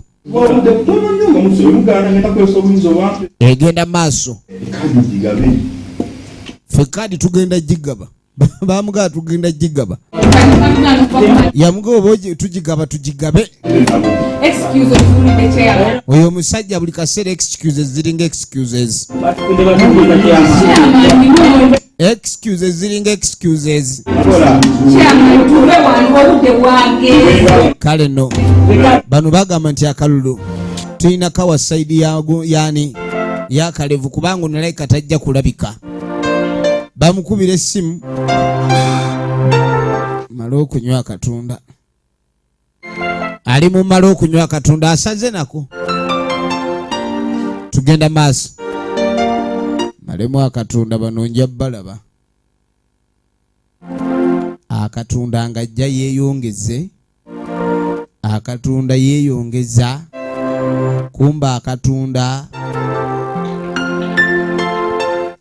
Speaker 1: Egenda maaso, ffe kaadi tugenda gigaba, bamugaa tugenda gigaba, yamugaba oba tugigaba tugigabe. Oyo omusajja buli kaseera excuses ziringa excuses, excuses ziringa excuses. Kale no bano bagamba nti akalulu tulina kawa side yago yani yakalevu, kubanga onalayika tajja kulabika. Bamukubira essimu, male okunywa akatunda, ali mu male okunywa akatunda asaze nako, tugenda maaso, malemu akatunda, bano nja balaba akatunda ng'ajja yeeyongeze. Akatunda yeeyongeza kumba akatunda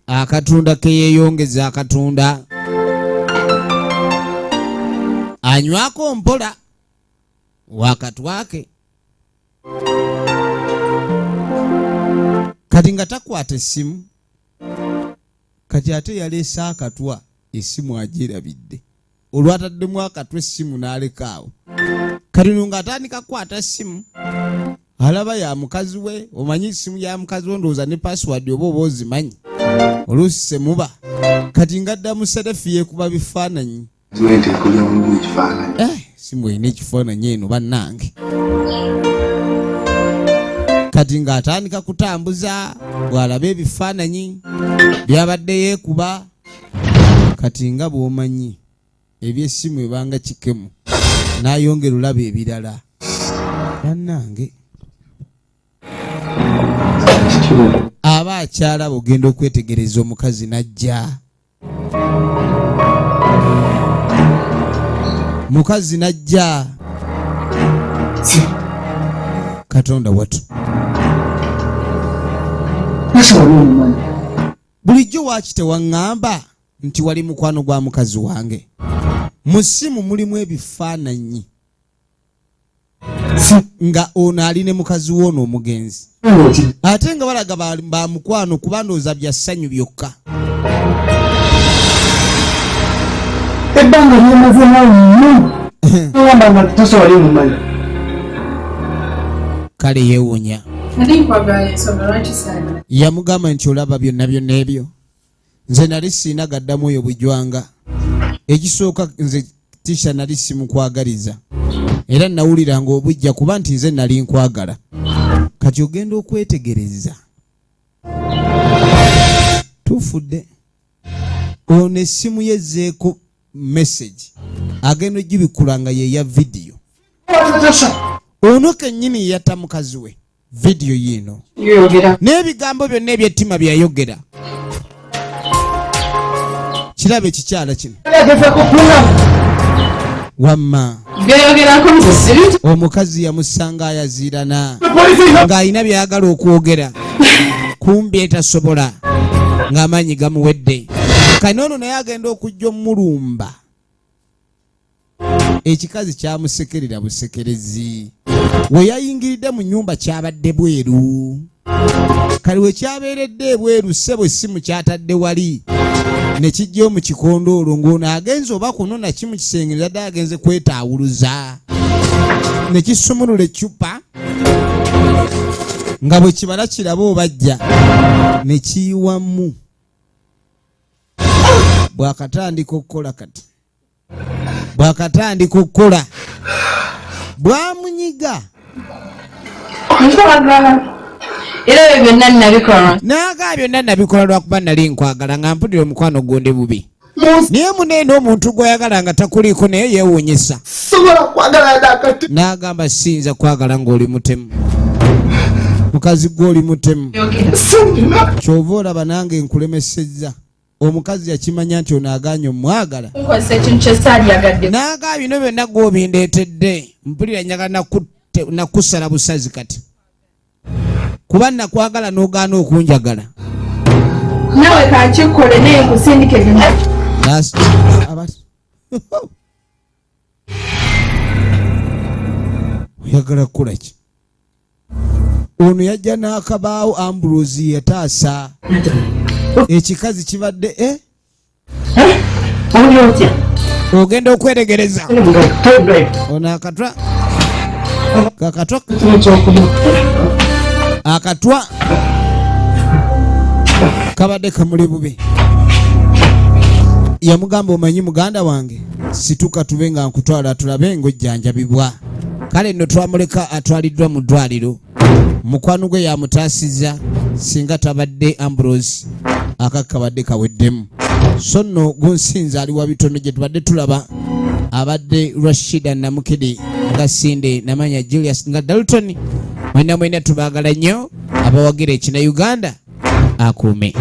Speaker 1: akatunda ke yeeyongeza akatunda anywako mpola wakatwake. Kati nga takwata essimu, kati ate yaleese akatwa, essimu agirabidde, olwataddemu akatwa essimu n'alekaawo. Kati no ng'atandika kukwata ssimu, alaba ya mukazi we. Omanyi essimu ya mukazi we, ndowooza ne password oba ozimanyi, oluusi semuba. Kati ngadda mu selfie, yeekuba bifaananyi.
Speaker 7: Ekifaananyi.
Speaker 1: Eh, simu erina ekifaananyi eno bannange. Kati ng'atandika kutambuza bw'alaba ebifaananyi byabadde yeekuba. Kati nga bw'omanyi ebyessimu ebanga kikemu, n'ayongera olaba ebirala bannange. Aba akyalaba, ogenda okwetegereza omukazi n'ajja, mukazi n'ajja. Katonda watu! Bulijjo waaki tewaŋŋamba nti wali mukwano gwa mukazi wange? Mu ssimu mulimu ebifaananyi nga ono ali ne mukazi w'ono omugenzi, ate nga balaga ba mukwano, kuba ndowooza bya ssanyu byokka.
Speaker 3: Ebbanga lyemaze nawe owamba nga tosobola mumanyi.
Speaker 1: Kale yeewuunya.
Speaker 5: Nali nkwagala ensonga lwaki saagala.
Speaker 1: Yamugamba nti olaba byonna byonna ebyo, nze nali siina gaddamu oyo bujwanga. Ekisooka, nze Tisha nali simukwagaliza, era nawuliranga obujja kuba nti nze nali nkwagala. Kati ogenda okwetegereza tufudde ono essimu yezzeeko message, agenda ogibikula nga yeya vidiyo ono kennyini yatta mukazi we. Vidiyo yiino n'ebigambo byonna ebyettima byeyayogera. Kiraba ekikyala kino wamma.
Speaker 5: Byoyogerako nze siri.
Speaker 1: Omukazi yamusanga ayaziirana ng'alina byayagala okwogera, kumbi etasobola ng'amaanyi gamuwedde. Kati noono naye agenda okujja omulumba, ekikazi kyamusekerera busekerezi. We yayingiridde mu nnyumba kyabadde bweru. Kale we kyabeeredde ebweru, ssebo, essimu kyatadde wali ne kijja mu kikondo olwo ng'ono agenze oba kunona ki mu kisenge, yadde agenze kwetaawuluza, ne kisumulula eccupa nga bwe kibala kiraba obajja ne kiyiwamu. Bwakatandika okukola, kati bwakatandika okukola bwamunyiga.
Speaker 5: Nkwagala. Era ebyo byonna nabikola.
Speaker 1: Naaga byonna nabikola lwakuba nali nkwagala, nga mpulira omukwano gundi bubi, naye muneeno omuntu gw'oyagala nga takuliiko naye yeewuunyisa.
Speaker 7: Sobola kwagala nakati.
Speaker 1: N'agamba siyinza kwagala ng'oli mutemu. Mukazi gwe oli mutemu, kyova olaba nange nkulemesezza. Omukazi yakimanya nti ono aganye omwagala.
Speaker 5: Nkozesa ekintu kye saalyagadde.
Speaker 1: N'agaa bino byonna gw'obindeetedde, mpulira njagala nakusala busazi kati, kuba nakwagala n'ogaana okunjagala.
Speaker 5: Naawe kankikole naye nkusindike byonna.
Speaker 1: Oyagala kukola ki? Ono yajja n'akabaawo. Ambulosi yataasa ekikazi kibadde eh?
Speaker 2: Owulira otya?
Speaker 1: Ogenda okweregereza ono akatwa kakatwa akatwa kabadde kamuli bubi. Yamugamba, omanyi muganda wange, situka tube nga nkutwala tulabe ng'ojjanjabibwa. Kale nno twamuleka atwaliddwa mu ddwaliro, mukwano gwe yamutaasizza. Singa tabadde Ambrose, akakabadde kaweddemu. So nno gunsinza ali wa bitono gye tubadde tulaba abadde Rashida Namukidi nga Sinde Namanya Julius nga Dalton. Mwena mwena tubaagala nnyo abawagira ekina Uganda akuume.